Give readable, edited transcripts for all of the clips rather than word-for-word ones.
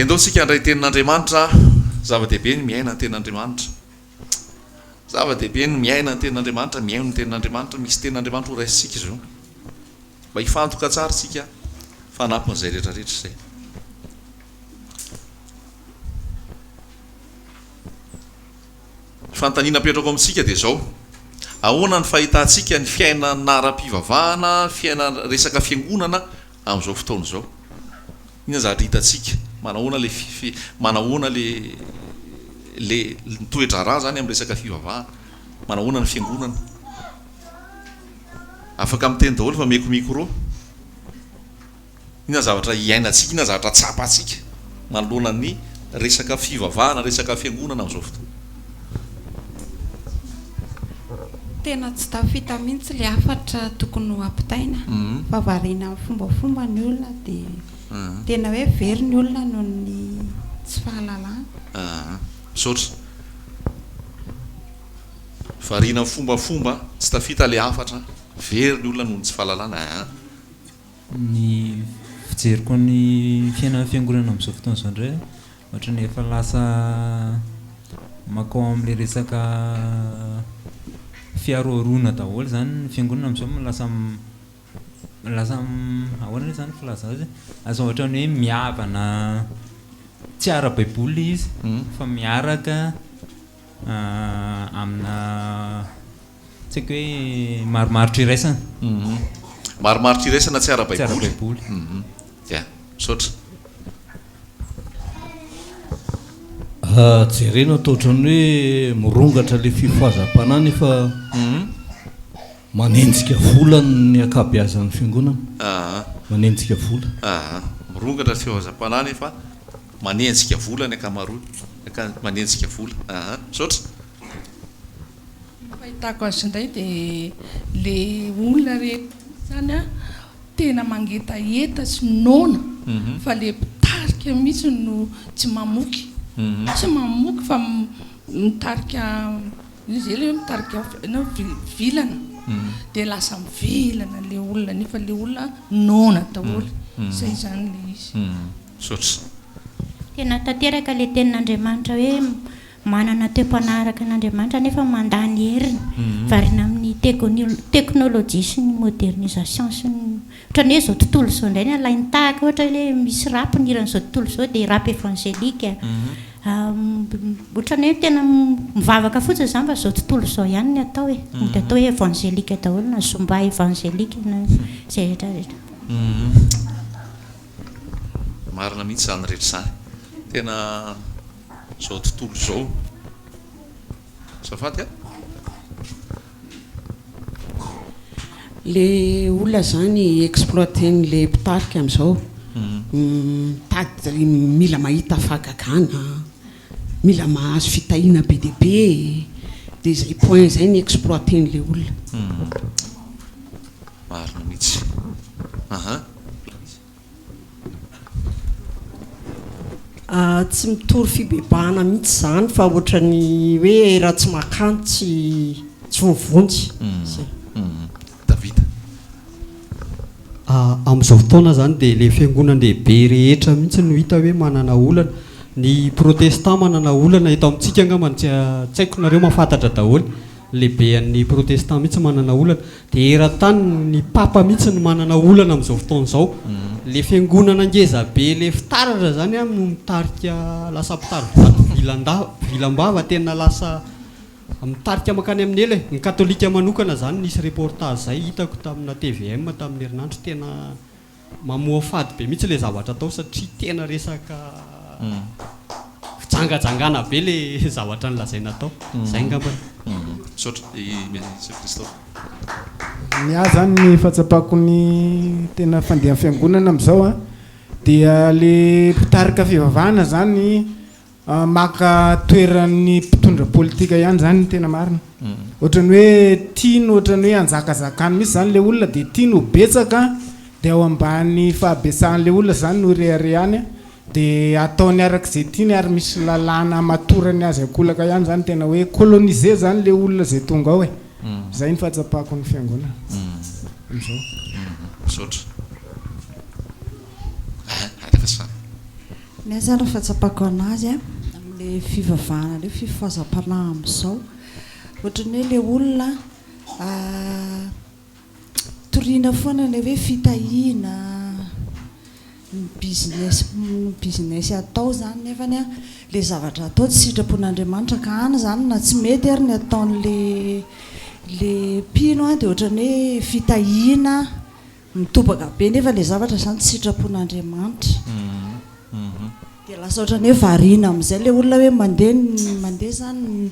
Dia ndao tsika handray tenin'Andriamanitra, zava-dehibe ny miaina ny tenin'Andriamanitra. Zava-dehibe ny miaina ny tenin'Andriamanitra, mihaino ny tenin'Andriamanitra, misy tenin'Andriamanitra ho raisintsika izao. Mba hifantoka tsara isika fanampin'izay rehetra rehetra izay. Ny fanontaniana apetrako amintsika dia izao, ahoana ny fahitantsika ny fiainana ara-pivavahana, fiainana resaka fiangonana amin'izao fotoana izao? Inona zavatra hitantsika? Manahoana ilay fi, manahoana ilay ilay ny toe-draharaha izany amin'ny resaka fivavahana? Manahoana ny fiangonana? Afaka miteny daholo fa omeko micro. Inona zavatra iainantsika, inona zavatra tsapantsika manoloana ny resaka fivavahana, resaka fiangonana amin'izao fotoana? Tena tsy tafita mihitsy ilay hafatra tokony ho ampitaina fa variana amin'ny fombafomba ny olona dia tena hoe very ny olona noho ny tsy fahalalana. Misaotra. Variana amin'ny fombafomba, tsy tafita ilay hafatra, very ny olona noho ny tsy fahalalana. Ny fijeriko ny fiainan'ny fiangonana amin'izao fotoana izao indray ohatran'ny efa lasa mankao amin'ilay resaka fiharoharoana daholo izany ny fiangonana amin'izao lasa lasa ahoana re izany filaza azy? Lasa ohatran'ny hoe mihavana tsy ara-baiboly ilay izy fa miaraka amina Tsy haiko hoe marimaritra iraisana. Marimaritra iraisana tsy ara-baiboly. Tsy ara-baiboly. Ya, misaotra. Jerena toa ohatran'ny hoe mirongatra ilay fifohazam-panahy nefa manenjika vola ny ankabeazan'ny fiangonana. Manenjika vola. Mirongatra ny fifohazam-panahy nefa manenjika vola ny ankamaroany. Manenjika vola. Misaotra. Ny fahitako azy indray dia le olona rehetra mihitsy zany an tena mangetaheta sy noana fa le mpitarika mihitsy no tsy mamoky, tsy mamoky fa mitarika inona zay le hoe mitarika inona vilana dia lasa mivilana le olona nefa le olona noana daholo, zay zany le izy. Misaotra. Tena tanteraka le tenin'Andriamanitra hoe Manana toe-panahy araka an'Andriamanitra nefa mandà ny heriny. Variana amin'ny teknolojia sy ny modernisation sy ny ohatran'ny hoe izao tontolo izao indray no alainy tahaka ohatra hoe misy rap ny hiran'izao tontolo izao dia rap évangélique. Ohatran'ny hoe tena mivavaka fotsiny izany fa izao tontolo izao ihany no atao e. Mody atao hoe évangélique daholo na zumba évangélique na izay rehetra rehetra. Marina mihitsy izany rehetra izany. Tena Izao tontolo izao. Azafady a. Le olona zany exploiter-n'le mpitarika amizao, mitady mila mahita fahagagana, mila mahazo fitahiana be dia be, dia izay point izay no exploiter-n'le olona. Marina mihitsy. Aha. Tsy mitory fibebahana mihitsy izany fa ohatran'ny hoe raha tsy makany tsy tsy voavonjy. Zay. Davida. Amin'izao fotoana izany dia ilay fiangonan-dehibe rehetra mihitsy no hita hoe manana olana. Ny protestant manana olana eto amintsika angamba tsy tsy haiko nareo mahafantatra daholo. Lehibean'ny protestant mihitsy manana olana. Dia eran-tany ny papa mihitsy no manana olana amin'izao fotoana izao. Ilay fiangonana ngeza be ilay fitaratra izany an no mitarika lasa mpitari-bato vilan-dava vilam-bava tena lasa mitarika mankany amin'ny helo e. Ny katolika manokana izany nisy reportage izay hitako tamina tvm tamin'ny herinandro tena Mamoafady be mihitsy ilay zavatra atao satria tena resaka fijangajangana be ilay zavatra nolazaina tao. Izay angambany. Misaotra i Monsieur Christophe. Ny ahy zany ny fahatsapako ny tena fandehan'ny fiangonana amin'izao an, dia le mpitarika fivavahana zany Maka toeran'ny mpitondra politika ihany izany ny tena marina. Ohatran'ny hoe tiany ohatran'ny hoe anjakazakany mihitsy izany ilay olona dia tiany ho betsaka dia ao ambany fahabetsahan'ilay olona izany no ireharehany dia ataony araka izay tiany ary misy lalàna amatorany azy ankolaka ihany izany tena hoe coloniser izany ilay olona izay tonga ao e. Izay ny fahatsapako ny fiangonana amin'izao. Misaotra. Alefaso. Ny ahy zany ny fahatsapako anazy a, amin'le fivavahana le fifohazam-panahy amin'izao, ohatran'ny hoe le olona Torina foana ilay hoe fitahiana, ny business ny business atao izany nefany an, ilay zavatra atao tsy sitrapon'Andriamanitra ka any izany na tsy mety ary ny ataon'ilay ilay mpino an dia ohatran'ny hoe fitahiana mitobaka be nefa ilay zavatra izany tsy sitrapon'Andriamanitra. Dia lasa ohatran'ny hoe variana amin'izay ilay olona hoe mandeha mandeha izany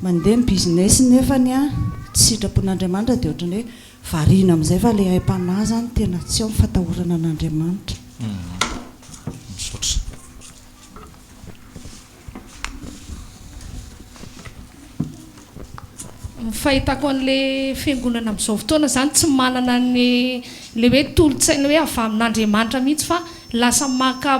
Mandeha ny business nefany an tsy sitrapon'Andriamanitra dia ohatran'ny hoe variana amin'izay fa ilay aim-panahy izany tena tsy ao ny fatahorana an'Andriamanitra. Misaotra. Ny fahitako an'ilay fiangonana amin'izao fotoana izany tsy manana ny ilay hoe tolo-tsaina hoe avy amin'Andriamanitra mihitsy fa lasa maka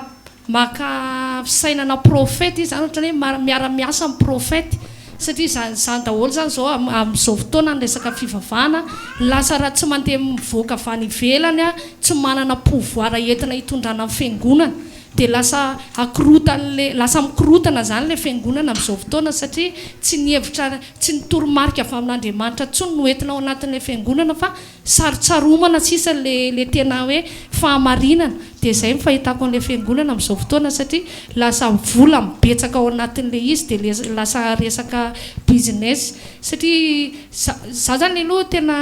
Maka fisainana prophète izy zany ohatrany hoe miara miasa amin'ny prophète satria izany izany daholo zany zao amin'izao fotoana ny resaka fivavahana lasa raha tsy mandeha mivoaka avy any ivelany tsy manana pouvoir entina hitondrana ny fiangonana dia lasa akorotan'le lasa mikorotana zany le fiangonana amin'izao fotoana satria tsy ny hevitra tsy ny toromarika avy amin'Andriamanitra intsony no entina ao anatin'ilay fiangonana fa Sarotsaromana sisa le le tena hoe fahamarinana dia izay ny fahitako an'ilay fiangonana amin'izao fotoana satria lasa vola mibetsaka ao anatin'ilay izy dia le lasa resaka business satria za za zany aloha tena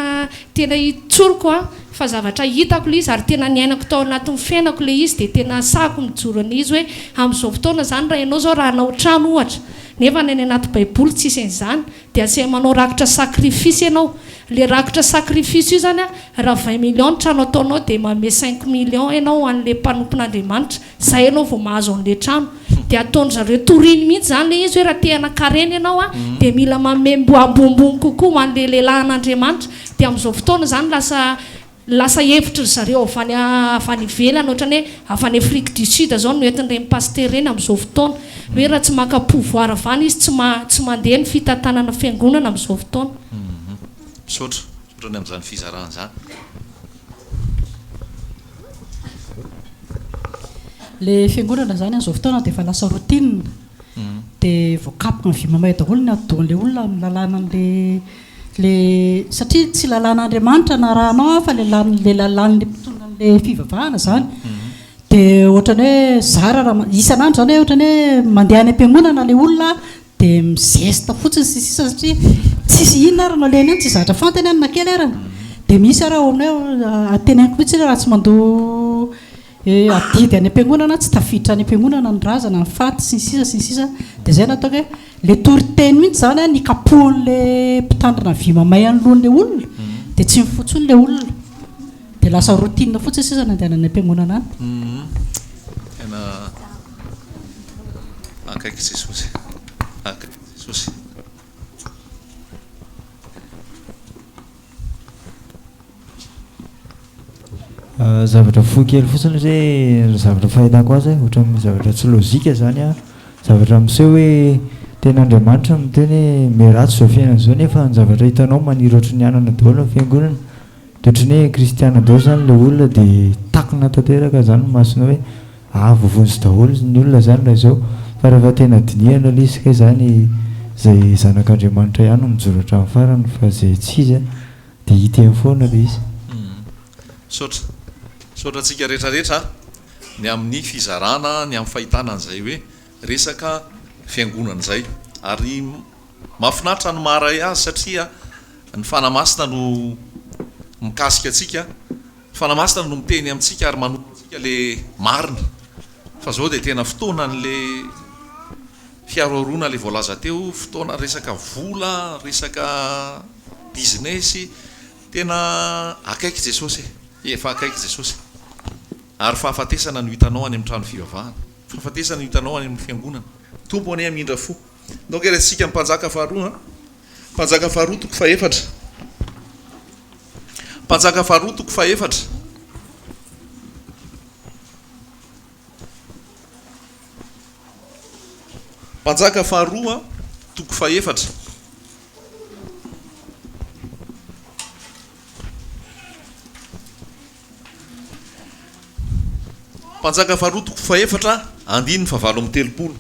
tena tsoriko an fa zavatra hitako ilay izy ary tena niainako tao anatin'ny fiainako ilay izy dia tena sahako mijoro an'ilay izy hoe amin'izao fotoana izany raha ianao izao raha hanao trano ohatra nefa ny any anaty baiboly tsisy an'izany Dia asainy manao rakitra sacrifice ianao. Le rakitra sacrifice io zany a, raha 20 millions ny trano ataonao dia manome cinq millions ianao ho an'le mpanompon'Andriamanitra, zay ianao vao mahazo an'le trano. Dia ataon-dry zareo toriny mihitsy zany le izy hoe raha te hanan-karena ianao a, dia mila manome mbo ambonimbony kokoa ho an'le lehilahin'Andriamanitra. Dia amin'izao fotoana izany lasa Lasa hevitry ry zareo avy any avy any ivelany ohatrany hoe avy any Afrique du Sud zao no entin'ireny pasitera ireny amin'izao fotoana. Hoe raha tsy maka pouvoir avy any izy tsy ma tsy mandeha ny fitantanana fiangonana amin'izao fotoana. Misaotra. Misaotra ny amin'izany fizarana izany. Le fiangonana zany amin'izao fotoana dia efa lasa routine. Dia voakapoka ny vy mamay daholo ny atidohan'ilay olona amin'ny lalànan'ilay Le satria tsy lalàn'Andriamanitra no arahanao fa le le lalàn'le mpitondra an'le fivavahana zany. De ohatrany hoe zara raha isan'andro zany hoe ohatrany hoe mandeha any am-piangonana le olona de mizesta fotsiny sy ny sisa satria tsisy inona ary no alehany any, tsy zavatra fantany any na kely arany. De misy ary ao aminay ao teneniko mihitsy hoe raha tsy mandoa adidy any am-piangonana tsy tafiditra any am-piangonana ny razana, ny faty sy ny sisa sy ny sisa. De zay no ataoko hoe Le toriteny mihitsy zany an, nikapohan'le mpitandrina vy mamay anoloan'le olona dia tsy mifoha intsony le olona. Dia lasa routine fotsiny sisa ny andehanany any am-piangonana any. Tena akaiky Jesosy. Akaiky Jesosy. Zavatra fohy kely fotsiny hoe ny zavatra fahitako azy ohatran'ny zavatra tsy lojika izany an, zavatra miseho hoe tena Andriamanitra miteny hoe miharatsy izao fiainana izao nefa ny zavatra hitanao maniry ohatran'ny anana daholo ny fiangonana, dia ohatran'ny hoe kristiana daholo izany ilay olona dia takona tanteraka izany ny masonao hoe ah voavonjy daholo ny olona izany raha izao, fa rehefa tena dinihana ilay izy kay izany izay zanak'Andriamanitra ihany no mijoro hatramin'ny farany fa izay tsy izy an. Dia hita eny foana ilay izy. Misaotra. Misaotra antsika rehetra rehetra ny amin'ny fizarana, ny amin'ny fahitana an'izay hoe resaka fiangonana izay. Ary mahafinaritra ny maharay azy satria ny Fanahy Masina no mikasika antsika, ny Fanahy Masina no miteny amintsika ary manoro antsika ilay marina. Fa izao dia tena fotoanan'ilay fiharoharoana ilay voalaza teo, fotoana resaka vola, resaka business, tena akaiky Jesosy e, efa akaiky Jesosy. Ary fahafatesana no hitanao any amin'ny trano fivavahana, fahafatesana no hitanao any amin'ny fiangonana. Tompo anie hamindra fo. Ndao ange raisintsika ny Mpanjaka faharoa an. Mpanjaka faharoa toko fahefatra. Mpanjaka faharoa toko fahefatra. Mpanjaka faharoa toko fahefatra. Mpanjaka faharoa toko fahefatra. Andininy fahavalo amby 30.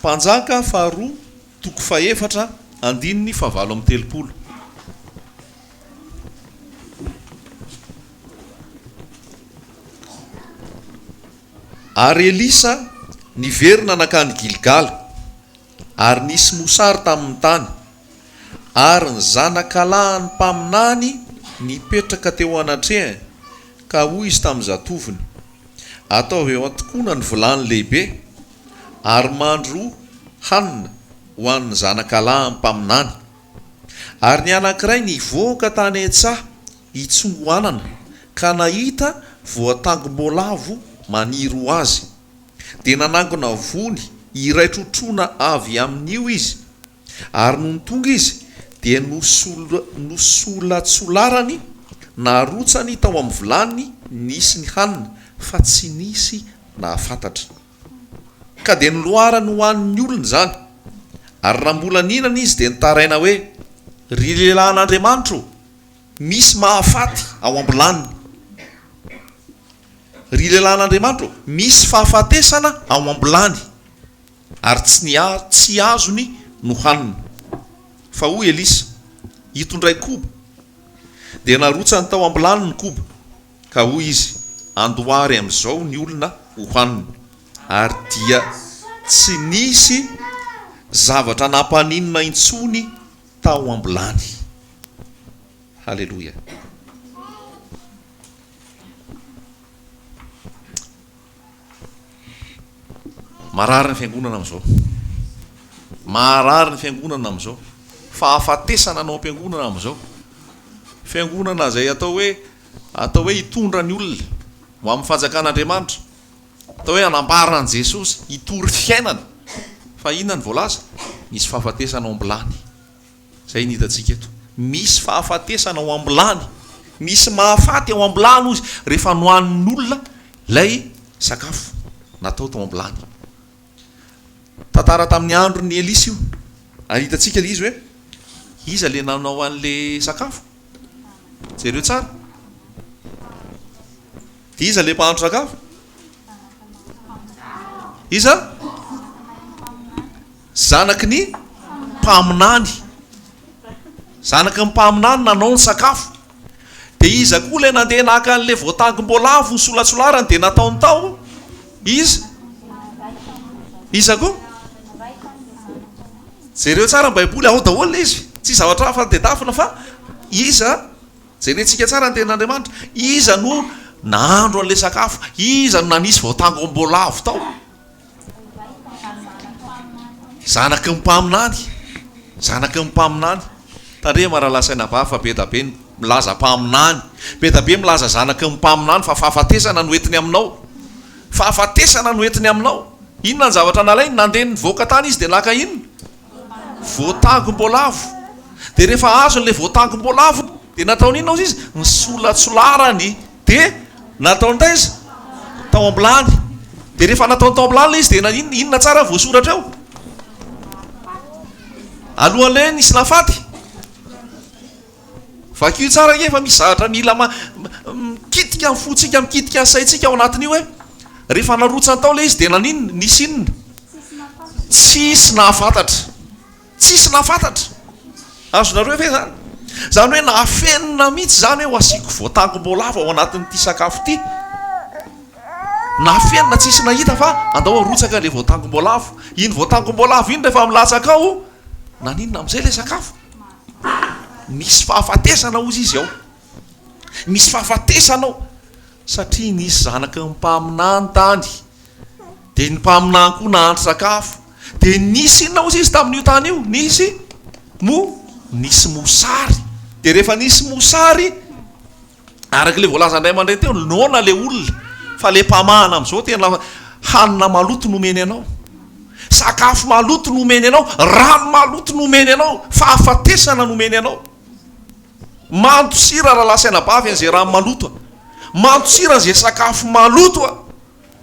Mpanjaka faharoa toko fahefatra andininy fahavalo amby 30. Ary Elisa niverina nankany Gilgala, ary nisy mosary tamin' ny tany, ary ny zanakalahin'ny mpaminany nipetraka teo anatrehany, ka hoy izy tamin'ny zatovony, Ataovy eo an-tokoana ny vilany lehibe, ary mandroa hanina ho an'ny zanakalahin'ny mpaminany. Ary ny anankiray nivoaka tany an-tsaha hitsongo anana, ka nahita voatangom-boalavo maniry ho azy. Dia nanangona vony iray trotroana avy amin'io izy, ary nony tonga izy, dia nosolatsolarany, narotsany tao amin'ny vilany nisy ny hanina, fa tsy nisy nahafantatra. Ka dia noloarany ho an'ny olona izany. Ary raha mbola nihinana izy dia nitaraina hoe, Ry lehilahin'Andriamanitra ô, misy mahafaty ao am-bilaniny. Ry lehilahin'Andriamanitra ô, misy fahafatesana ao am-bilany. Ary tsy ny tsy azony no hanina. Fa hoy Elisa, Itondray koba. Dia narotsany tao am-bilany ny koba. Ka hoy izy, Andoary amin'izao ny olona hohanina. Ary dia tsy nisy zavatra nampaninona intsony tao am-bilany. Haleloia. Marary ny fiangonana amin'izao. Marary ny fiangonana amin'izao. Fahafatesana no am-piangonana amin'izao. Fiangonana izay atao hoe atao hoe hitondra ny olona ho amin'ny fanjakan'Andriamanitra. Atao hoe hanambara an'i Jesosy, hitory fiainana. Fa inona no voalaza? Misy fahafatesana ao am-bilany. Izay no hitantsika eto. Misy fahafatesana ao am-bilany. Misy mahafaty ao am-bilany hozy rehefa nohanin'olona ilay sakafo natao tao am-bilany. Tantara tamin'ny andron'i Elisa io. Ary hitantsika ilay izy hoe iza ilay nanao an'ilay sakafo? Jereo tsara. Dia iza ilay mpahandro sakafo? Iza? Zanaky ny mpaminany. Zanaky ny mpaminany nanao ny sakafo. Dia iza koa ilay nandeha naka an'ilay voatangom-boalavo nosolatsolarany dia nataony tao? Iza? Iza koa? Jereo tsara ny Baiboly, ao daholo ilay izy. Tsy zavatra hafa tedavina fa iza? Jerentsika tsara ny tenin'Andriamanitra. Iza no nahandro an'ilay sakafo? Iza no nanisy voatangom-boalavo tao? Zanaky ny mpaminany, zanaky ny mpaminany. Tandremo rahalahy sy anabavy fa be da be ny milaza mpaminany, be da be milaza zanaky ny mpaminany fa fahafatesana no entiny aminao. Fahafatesana no entiny aminao. Inona ny zavatra nalainy? Nandeha nivoaka tany izy dia naka inona? Voatangom-boalavo. Dia rehefa azony ilay voatangom-boalavo dia nataony inona hozy izy? Nisolatsolarany dia nataony taiza? Tao am-bilany. Dia rehefa nataony tao am-bilany ilay izy dia naninona? Inona tsara ny voasoratra eo? Alohan'ilay hoe nisy nahafaty. Vakio tsara ange fa misy zavatra mila mikitika ny fontsika, mikitika ny saintsika ao anatin'io hoe rehefa narotsany tao ilay izy dia naninona? Nisy inona? Tsisy nahafantatra. Tsisy nahafantatra. Azonareo ve izany? Izany hoe nahafenina mihitsy izany hoe ho asiako voatangom-boalavo ao anatin'ity sakafo ity. Nahafenina tsisy nahita fa andao arotsaka ilay voatangom-boalavo. Iny voatangom-boalavo iny rehefa milatsaka ao, naninona amin'izay ilay sakafo? Misy fahafatesana hozy izy ao. Misy fahafatesana ao. Satria nisy zanaky ny mpaminany tany. Dia ny mpaminany koa nahandro sakafo. Dia nisy inona hozy izy tamin'io tany io? Nisy mo, nisy mosary. Dia rehefa nisy mosary, Araka ilay voalazan'ny ray aman-dreny teo, noana ilay olona fa ilay mpamahana amin'izao tena hanina maloto no omeny anao. Sakafo maloto no omeny anao, rano maloto no omeny anao, fahafatesana no omeny anao. Manto sira rahalahy sy anabavy an'izay rano maloto a. Manto sira an'izay sakafo maloto a.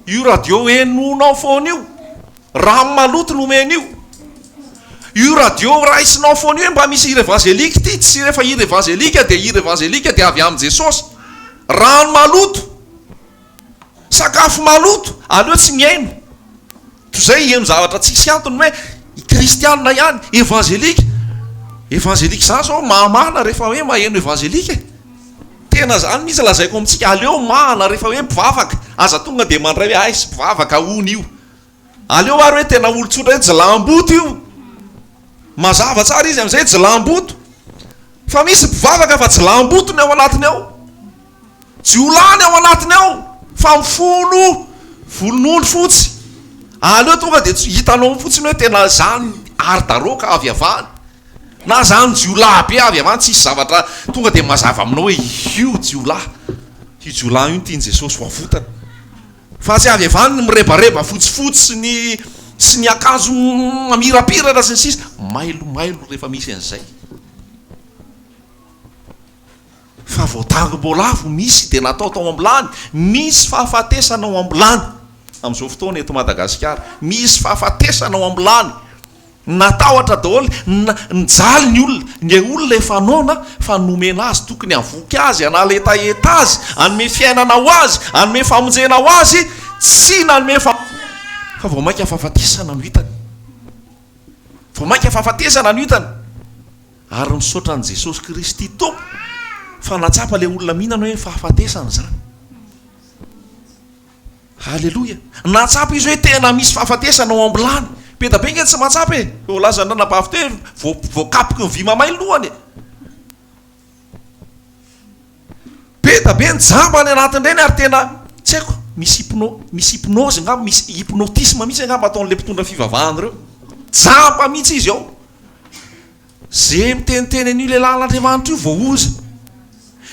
Io radio henonao foana io, rano maloto no omeny io. Io radio raisinao foana io mba misy hira evangelika ity, tsy rehefa hira evangelika dia hira evangelika dia avy amin'i Jesosy. Rano maloto, sakafo maloto, aleo tsy mihaino. Toy izay hiheno zavatra tsisy antony hoe kristianina ihany, evangelika. Evangelika izany izao mahamana rehefa hoe maheno evangelika e. Tena izany mihitsy lazaiko amintsika, aleo mahana rehefa hoe mpivavaka, aza tonga dia mandray hoe aiz mpivavaka hono io. Aleo ary hoe tena olon-tsotra hoe jilamboto io. Mazava tsara izy amin'izay jilamboto. Fa misy mpivavaka fa jilamboto ny ao anatiny ao. Jiolahy ny ao anatiny ao fa mifono volon'ondry fotsy. Aleo tonga dia hitanao fotsiny hoe tena izany art-daroka avy avany. Na izany jiolahy be avy avany tsisy zavatra tonga dia mazava aminao hoe io jiolahy. Io jiolahy io no tian'i Jesosy ho avotana. Fa tsy avy avy any ny mirebareba fotsifotsy sy ny sy ny akanjo mamirapiratra sy ny sisa Mailomailo rehefa misy an'izay. Fa voatangom-boalavo misy dia natao tao am-bilany. Misy fahafatesana ao am-bilany amin'izao fotoana eto Madagasikara. Misy fahafatesana ao am-bilany. Natahotra daholo, nijaly ny olona, ny olona efa noana fa nomena azy tokony havoky azy, hanala hetaheta azy, hanome fiainana ho azy, hanome famonjena ho azy, tsy nanome famonjena fa vao mainka fahafatesana no hitany. Vao mainka fahafatesana no hitany. Ary misaotra an'i Jesosy Kristy Tompo fa nahatsapa ilay olona mihinana hoe fahafatesana izany. Haleloia! Nahatsapa izy hoe tena misy fahafatesana ao am-bilany. Be da be nge tsy mahatsapa e! Voalazan'ny ranabavy teo hoe voakapoky ny vy mamay ny lohany e! Be da be ny jamba any anatin'ireny ary tena tsy haiko, misy hypno, misy hypnose angamba, misy hypnotisme mihitsy angamba ataon'ilay mpitondra fivavahana ireo. Jamba mihitsy izy ao. Ze miteniteny an'io lehilahin'Andriamanitra io voaozona.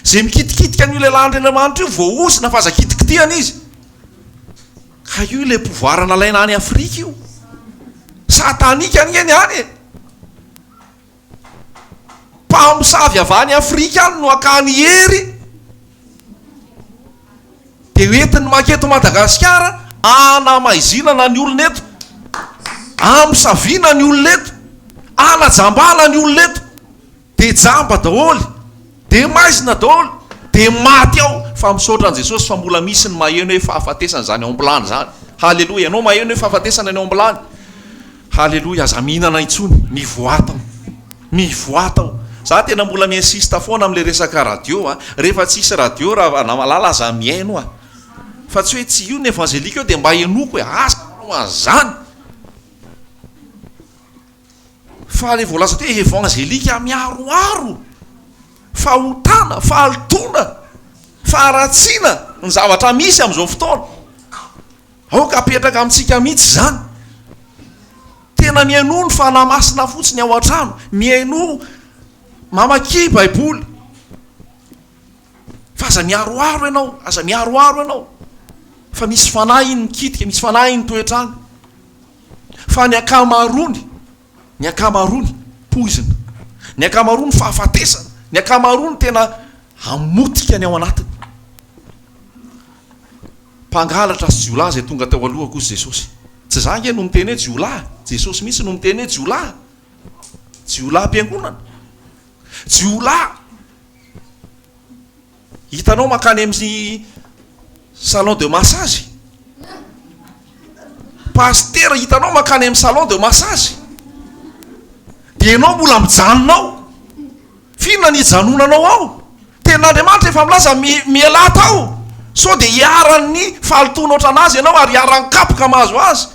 Ze mikitikitika an'io lehilahin'Andriamanitra io voaozona fa aza kitikitihana izy. Ka io ilay pouvoir nalaina any Afrika io. Satanika anie ny any e. Mpamosavy avy any Afrika any no akany hery. Dia hoentiny manketo Madagasikara hanamaizinana ny olona eto, hamosaviana ny olona eto, hanajambana ny olona eto. Dia jamba daholo, dia maizina daholo, dia maty ao. Fa misaotra an'i Jesosy fa mbola misy ny maheno hoe fahafatesana izany ao am-bilany izany. Haleloia, ianao maheno hoe fahafatesana ny ao am-bilany. Haleloia, aza mihinana intsony, mivoaha tao. Mivoaha tao. Za tena mbola mi insiste foana amle resaka radio a. Rehefa tsisy radio Ranamalala aza mihaino a. Fa tsy hoe tsy io ny evangelique eo dia mba henoiko e. Aza manao an'izany. Fa le voalaza teo hoe evangelique miaroaro fahotana, fahalotoana, faharatsiana ny zavatra misy amin'izao fotoana. Aoka apetraka amintsika mihitsy izany. Tena mihainoa ny Fanahy Masina fotsiny ao an-trano, mihainoa, mamakia Baiboly. Fa aza miharoharo ianao, aza miharoharo ianao. Fa misy fanahy iny mikitika, misy fanahy iny toetra any. Fa ny ankamaroany, ny ankamaroany poizina, ny ankamaroany fahafatesana, ny ankamaroany tena hamotika ny ao anatiny. Mpangalatra sy jiolahy izay tonga teo alohako hozy Jesosy. Tsy za ange no miteny hoe jiolahy, Jesosy mihitsy no miteny hoe jiolahy. Jiolahy am-piangonana. Jiolahy. Hitanao mankany amin'ny salon de massage? Pasitera hitanao mankany amin'ny salon de massage? Dia ianao mbola mijanona ao. F'inona ny hijanonanao ao? Tenin'Andriamanitra efa milaza mialà tao sao dia hiharan'ny fahalotoana ohatran'azy ianao ary hiharan'ny kapoka mahazo azy.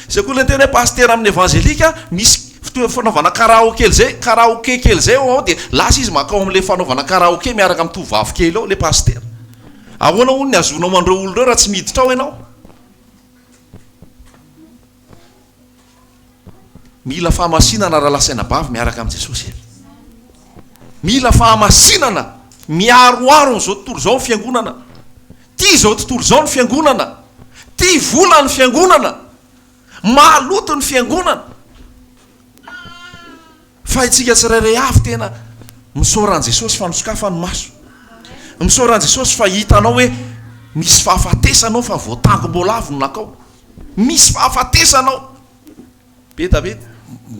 Izay koa ilay niteny hoe pasitera amin'ny evanjelika misy fotoana fanaovana karaoke izay, karaoke kely izay ao dia lasa izy mankao amin'ilay fanaovana karaoke miaraka amin'ny tovovavy kely ao ilay pasitera. Ahoana hono ny hahazoanao an'ireo olona ireo raha tsy miditra ao ianao? Mila fahamasinana rahalahy sy anabavy miaraka amin'i Jesosy e. Mila fahamasinana miaroaro an'izao tontolo izao ny fiangonana. Tia izao tontolo izao ny fiangonana. Tia vola ny fiangonana. Maloto ny fiangonana. Fa isika tsirairay avy tena misaora an'i Jesosy fa nosokafany ny maso. Misaora an'i Jesosy fa hitanao hoe misy fahafatesana ao fa voatangom-boalavo no nakao. Misy fahafatesana ao. Be da be.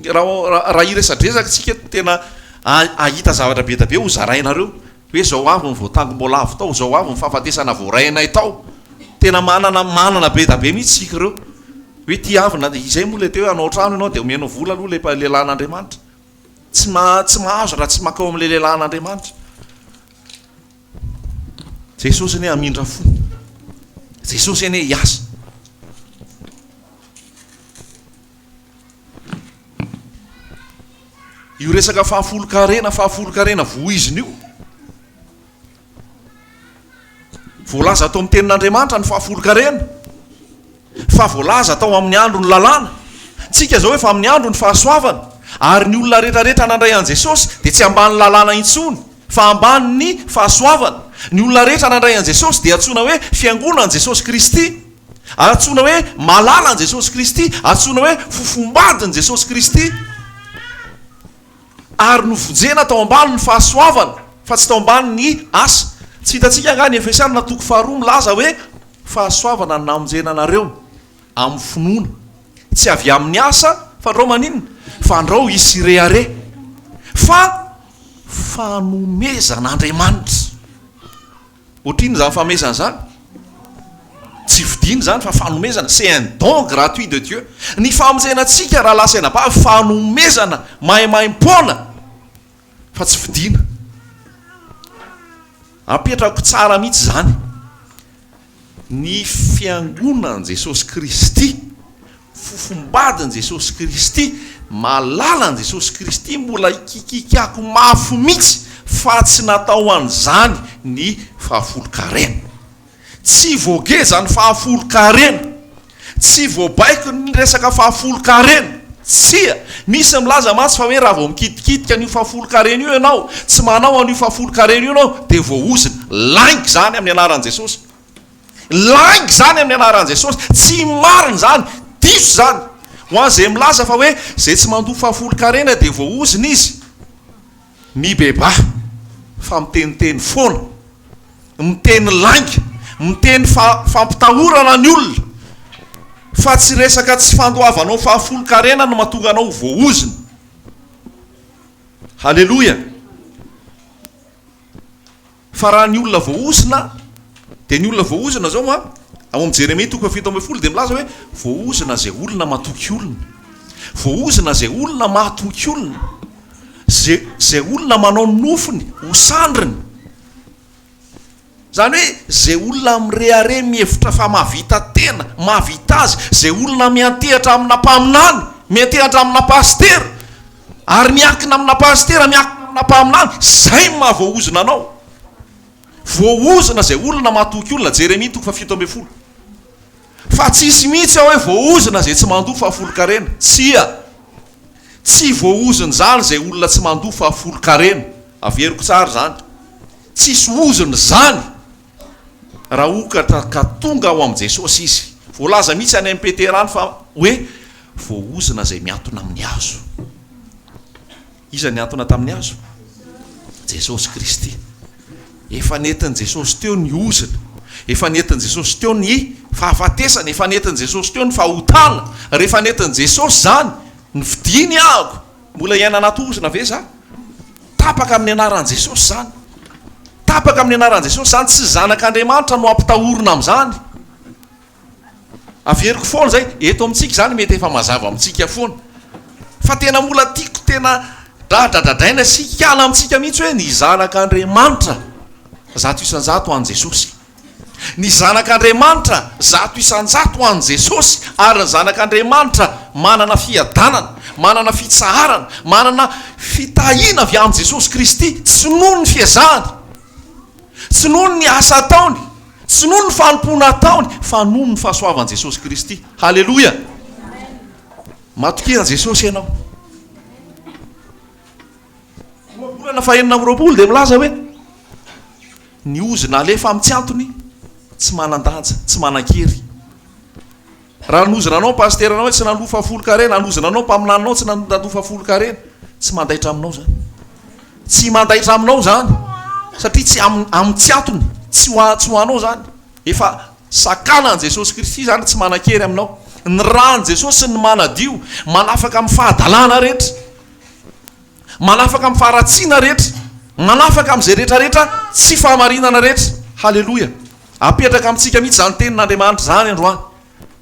Raha raha hiresadresaka tsika eto tena hahita zavatra be da be ho zarainareo. Hoe zao avy ny voatangom-boalavo tao, zao avy ny fahafatesana voarainay tao. Tena manana manana be da be mihitsy isika ireo. Hoe ty avy na izay moa ilay teo hoe hanao trano ianao dia omenao vola aloha ilay lehilahin'Andriamanitra. Tsy ma tsy mahazo raha tsy mankao amin'ilay lehilahin'Andriamanitra. Jesosy anie hamindra fo. Jesosy anie hiasa. Io resaka fahafolon-karena, fahafolon-karena voizina io. Voalaza ato amin'ny tenin'Andriamanitra ny fahafolon-karena. Fa voalaza tao amin'ny andron'ny lalàna. Tsika izao efa amin'ny andron'ny fahasoavana. Ary ny olona rehetrarehetra nandray an'i Jesosy dia tsy ambany lalàna intsony fa ambanin'ny fahasoavana. Ny olona rehetra nandray an'i Jesosy dia antsoina hoe fiangonan'i Jesosy Kristy. Antsoina hoe malalan'i Jesosy Kristy. Antsoina hoe fofombadin'i Jesosy Kristy. Ary novonjena tao ambanin'ny fahasoavana fa tsy tao ambanin'ny asa. Tsy hitantsika angaha ny Efesiana toko faharoa milaza hoe fahasoavana no namonjena anareo amin'ny finoana, tsy avy amin'ny asa fandrao maninona? Fandrao hisy hirehareha, fa fanomezan'Andriamanitra. Ohatrinona izany fanomezana izany? Tsy vidiana izany fa fanomezana, c'est un don gratuit de Dieu. Ny famonjena antsika rahalahy sy anabavy fanomezana maimaimpoana fa tsy vidiana. Apetrako tsara mihitsy izany. Ny fiangonan'i Jesosy Kristy, fofombadin'i Jesosy Kristy, malalan'i Jesosy Kristy mbola ikikikiako mafy mihitsy fa tsy natao an'izany ny fahafolon-karena. Tsy voageja ny fahafolon-karena. Tsy voabaiko ny resaka fahafolon-karena. Tsia! Misy milaza mantsy fa hoe raha vao mikitikitika an'io fahafolon-karena io ianao, tsy manao an'io fahafolon-karena io ianao dia voaozona. Lainga izany amin'ny anaran'i Jesosy. Lainga izany amin'ny anaran'i Jesosy. Tsy marina izany. Diso izany. Ho an'izay milaza fa hoe izay tsy mandoa fahafolon-karena dia voaozona izy, mibebaha fa miteniteny foana. Miteny lainga, miteny fa fampitahorana ny olona, fa tsy resaka tsy fandoavanao fahafolon-karena no mahatonga anao ho voaozona. Haleloia! Fa raha ny olona voaozona, dia ny olona voaozona izao an, ao amin'ny Jeremia toko faha 17 dia milaza hoe voaozona izay olona matoky olona. Voaozona izay olona mahatoky olona. Izay, izay olona manao ny nofony ho sandriny. Izany hoe izay olona mirehareha mihevitra fa mahavita tena, mahavita azy, izay olona miantehatra amina mpaminany, miantehatra amina pasitera, ary miankina amina pasitera, miankina amina mpaminany, izay no maha voaozona anao. Voaozona izay olona mahatoky olona, Jeremia toko faha 17. Fa tsisy mihitsy ao hoe voaozona izay tsy mandoa fahafolonkarena. Tsia. Tsy voaozona izany izay olona tsy mandoa fahafolonkarena. Averiko tsara izany. Tsisy ozona izany raha hokatra ka tonga ao amin'i Jesosy izy. Voalaza mihitsy any amin'i Petera any fa hoe voaozona izay mihantona amin'ny hazo. Iza nihantona tamin'ny hazo? Jesosy Kristy. Efa nentin'i Jesosy teo ny ozona. Efa nentin'i Jesosy teo ny fahafatesana. Efa nentin'i Jesosy teo ny fahotana. Rehefa nentin'i Jesosy izany, nividiany ahako. Mbola hiaina anaty ozona ve za? Tapaka amin'ny anaran'i Jesosy izany. Tapaka amin'ny anaran'i Jesosy izany. Tsy zanak'Andriamanitra no ampitahorina amin'izany. Averiko foana izay, eto amintsika izany mety efa mazava amintsika foana. Fa tena mbola tiako tena dradradradraina sy hiala amintsika mihitsy hoe ny zanak'Andriamanitra 100% ho an'i Jesosy. Ny zanak'Andriamanitra 100% ho an'i Jesosy ary ny zanak'Andriamanitra manana fiadanana, manana fitsaharana, manana fitahiana avy amin'i Jesosy Kristy, tsy noho ny fiezahany, tsy noho ny asa ataony, tsy noho ny fanompoana ataony, fa noho ny fahasoavan'i Jesosy Kristy. Haleloia! Matokia an'i Jesosy ianao. Ohabolana faha-26 dia milaza hoe, Ny ozona alefa amin'ny tsy antony tsy manan-danja, tsy manan-kery. Raha nanozona anao ny pasiteranao hoe tsy nandoa fahafolon-karena, nanozona anao ny mpaminaninao tsy nandoa fahafolon-karena, tsy mandaitra aminao izany. Tsy mandaitra aminao izany satria tsy amin'ny tsy antony, tsy ho tsy ho anao izany. Efa sakanan'i Jesosy Kristy izany, tsy manan-kery aminao. Ny ran'i Jesosy no manadio, manafaka amin'ny fahadalana rehetra, manafaka amin'ny faharatsiana rehetra, manafaka amin'izay rehetra rehetra tsy fahamarinana rehetra. Haleloia! Apetraka amintsika mihitsy izany tenin'Andriamanitra izany androany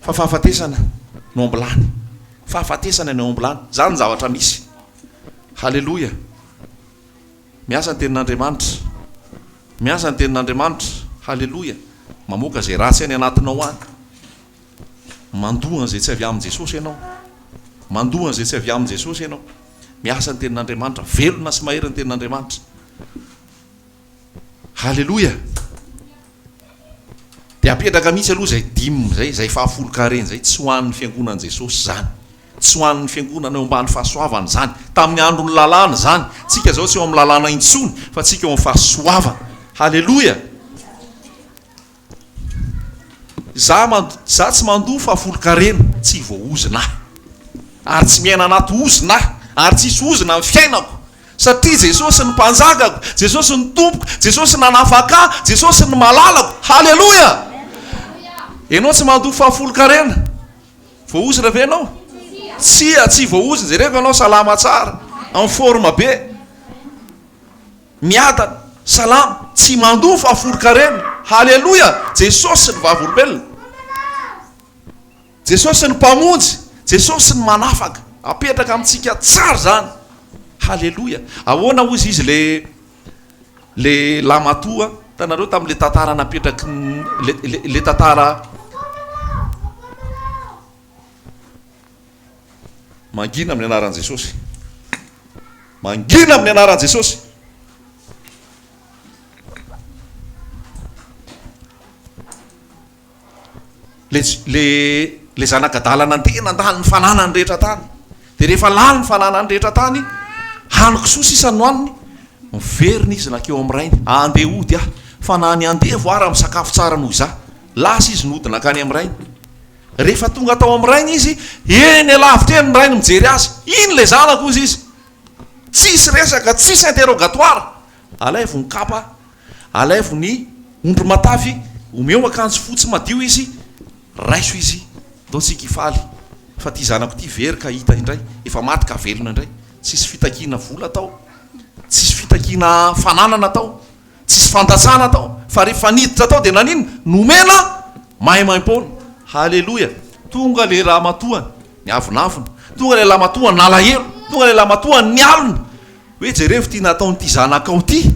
fa fahafatesana no ambilany. Fahafatesana no ambilany. Izany ny zavatra misy. Haleloia! Miasa ny tenin'Andriamanitra. Miasa ny tenin'Andriamanitra. Haleloia! Mamoaka izay ratsy any anatinao any. Mandoa an'izay tsy avy amin'i Jesosy ianao. Mandoa an'izay tsy avy amin'i Jesosy ianao. Miasa ny tenin'Andriamanitra. Velona sy mahery ny tenin'Andriamanitra. Haleloia! Dia apetraka mihitsy aloha izay dime izay, izay fahafolon-karena izay, tsy ho an'ny fiangonan'i Jesosy izany. Tsy ho an'ny fiangonana eo ambany fahasoavana izany. Tamin'ny andron'ny lalàna izany. Tsika izao tsy eo amin'ny lalàna intsony, fa tsika eo amin'ny fahasoavana. Haleloia! Izaho mand, izaho tsy mandoa fahafolon-karena, tsy voaozona aho. Ary tsy miaina anaty ozona aho, ary tsy hisy ozona ny fiainako. Satria Jesosy ny Mpanjakako, Jesosy ny Tompoko, Jesosy nanafaka ahy, Jesosy ny malalako. Haleloia! Ianao tsy mandoa fahafolon-karena. Voaozona ve ianao? Tsia, tsy voaozona. Jereko ianao salama tsara, en forme be. Miadana, salama, tsy mandoa fahafolon-karena. Haleloia! Jesosy ny vavolombelona. Jesosy ny Mpamonjy, Jesosy ny manafaka. Apetraka amintsika tsara izany. Haleloia! Ahoana hozy izy le le lamatoa, hitanareo tamin'le tantara napetraky ny le le le tantara Mangina amin'ny anaran'i Jesosy. Mangina amin'ny anaran'i Jesosy. Le le le zanak'adala nandeha nandany ny fananany rehetra tany. Dia rehefa lany ny fananany rehetra tany, hany kisoa sisa no haniny, miverina izy nankeo amin'ny rainy, andeha hody aho, fa na ny andevo ara misakafo tsara noho izaho. Lasa izy nody nankany amin'ny rainy. Rehefa tonga tao amin'ny rainy izy, eny alavitra eny ny rainy mijery azy. Iny ilay zanako hozy izy. Tsisy resaka, tsisy interrogatoire. Alaivo ny kapa, alaivo ny ondry matavy, omeo akanjo fotsy madio izy, raiso izy, ndao tsika hifaly fa ity zanako ity very ka hita indray, efa maty ka velona indray. Tsisy fitakiana vola tao, tsisy fitakiana fananana tao. Tsisy fandatsana tao fa rehefa niditra tao dia naninona? Nomena maimaimpoana. Haleloia! Tonga le ramatoa niavonavona, tonga le lamatoa nalahelo, tonga le lamatoa nialona hoe jerevo ty nataon'ity zanakao ty,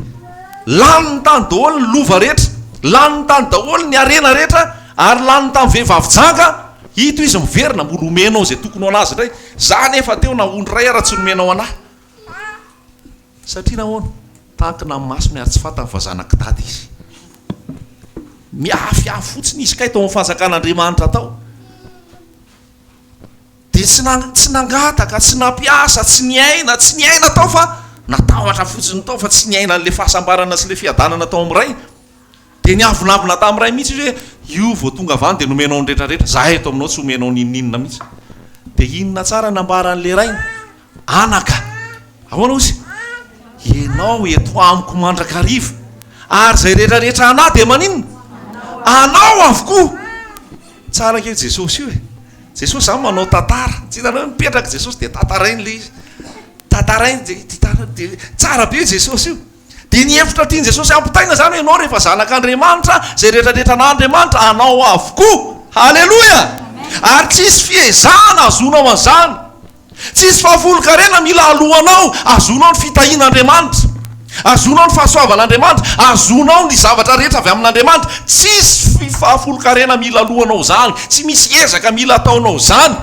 laniny tany daholo ny lova rehetra, laniny tany daholo ny harena rehetra ary laniny tamin'ny vehivavy janga, ito izy miverina mbola omenao izay tokony ho an'azy indray, za nefa teo na ondry iray ara tsy nomenao an'ahy. Satria nahoana? Tankina amin'ny masony ary tsy fantany fa zanak'i Dada izy. Miafiafy fotsiny izy kay tao amin'ny fanjakan'Andriamanitra tao. Dia tsy na, tsy nangataka, tsy nampiasa, tsy niaina, tsy niaina tao fa natahotra fotsiny tao fa tsy niaina an'ilay fahasambarana sy ilay fiadanana tao amin'ny Ray. Dia niavonavona tamin'ny Ray mihitsy izy hoe, io vao tonga avy any dia nomenao ny rehetra rehetra, izahay eto aminao tsy omenao n'inon'inona mihitsy. Dia inona tsara nambaran'ilay Rainy? Anaka, ahoana hozy? Ianao eto amiko mandrakariva, ary izay rehetra rehetra anà dia maninona? Anao avokoa. Tsara ange io Jesosy io e. Jesosy izany manao tantara. Tsy hitanareo hoe mipetraka Jesosy dia tantarainy ilay izy. Tantarainy dia, tsara be io Jesosy io. Dia ny hevitra tian'i Jesosy hampitaina izany hoe ianao rehefa zanak'Andriamanitra, izay rehetra rehetra an'Andriamanitra, anao avokoa. Haleloia! Ary tsy hisy fiezahana hahazoanao an'izany. Tsy hisy fahafolon-karena mila aloanao hahazoanao ny fitahian'Andriamanitra, hahazoanao ny fahasoavan'Andriamanitra, hahazoanao ny zavatra rehetra avy amin'Andriamanitra. Tsy hisy fahafolon-karena mila aloanao izany, tsy misy ezaka mila ataonao izany,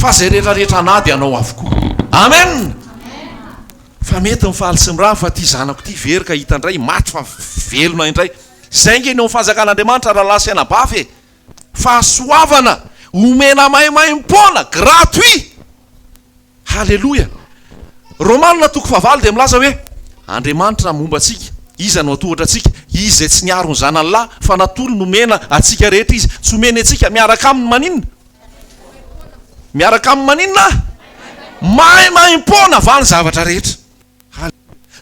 fa izay rehetra rehetra anà dia anao avokoa. Amen! Fa mety mifaly sy miravo fa ity zanako ity very ka hita indray, maty fa velona indray. Izay ange ny ao amin'ny fanjakan'Andriamanitra rahalahy sy anabavy e! Fahasoavana omena maimaimpoana, gratuit! Haleloia! Romana toko fahavalo dia milaza hoe, Andriamanitra momba antsika, iza no hatohatra antsika? Izy izay tsy niaro ny zanany lahy fa natolony homena antsika rehetra izy, tsy omeny antsika miaraka aminy maninona? Miaraka aminy maninona? Maimaimpoana va ny zavatra rehetra?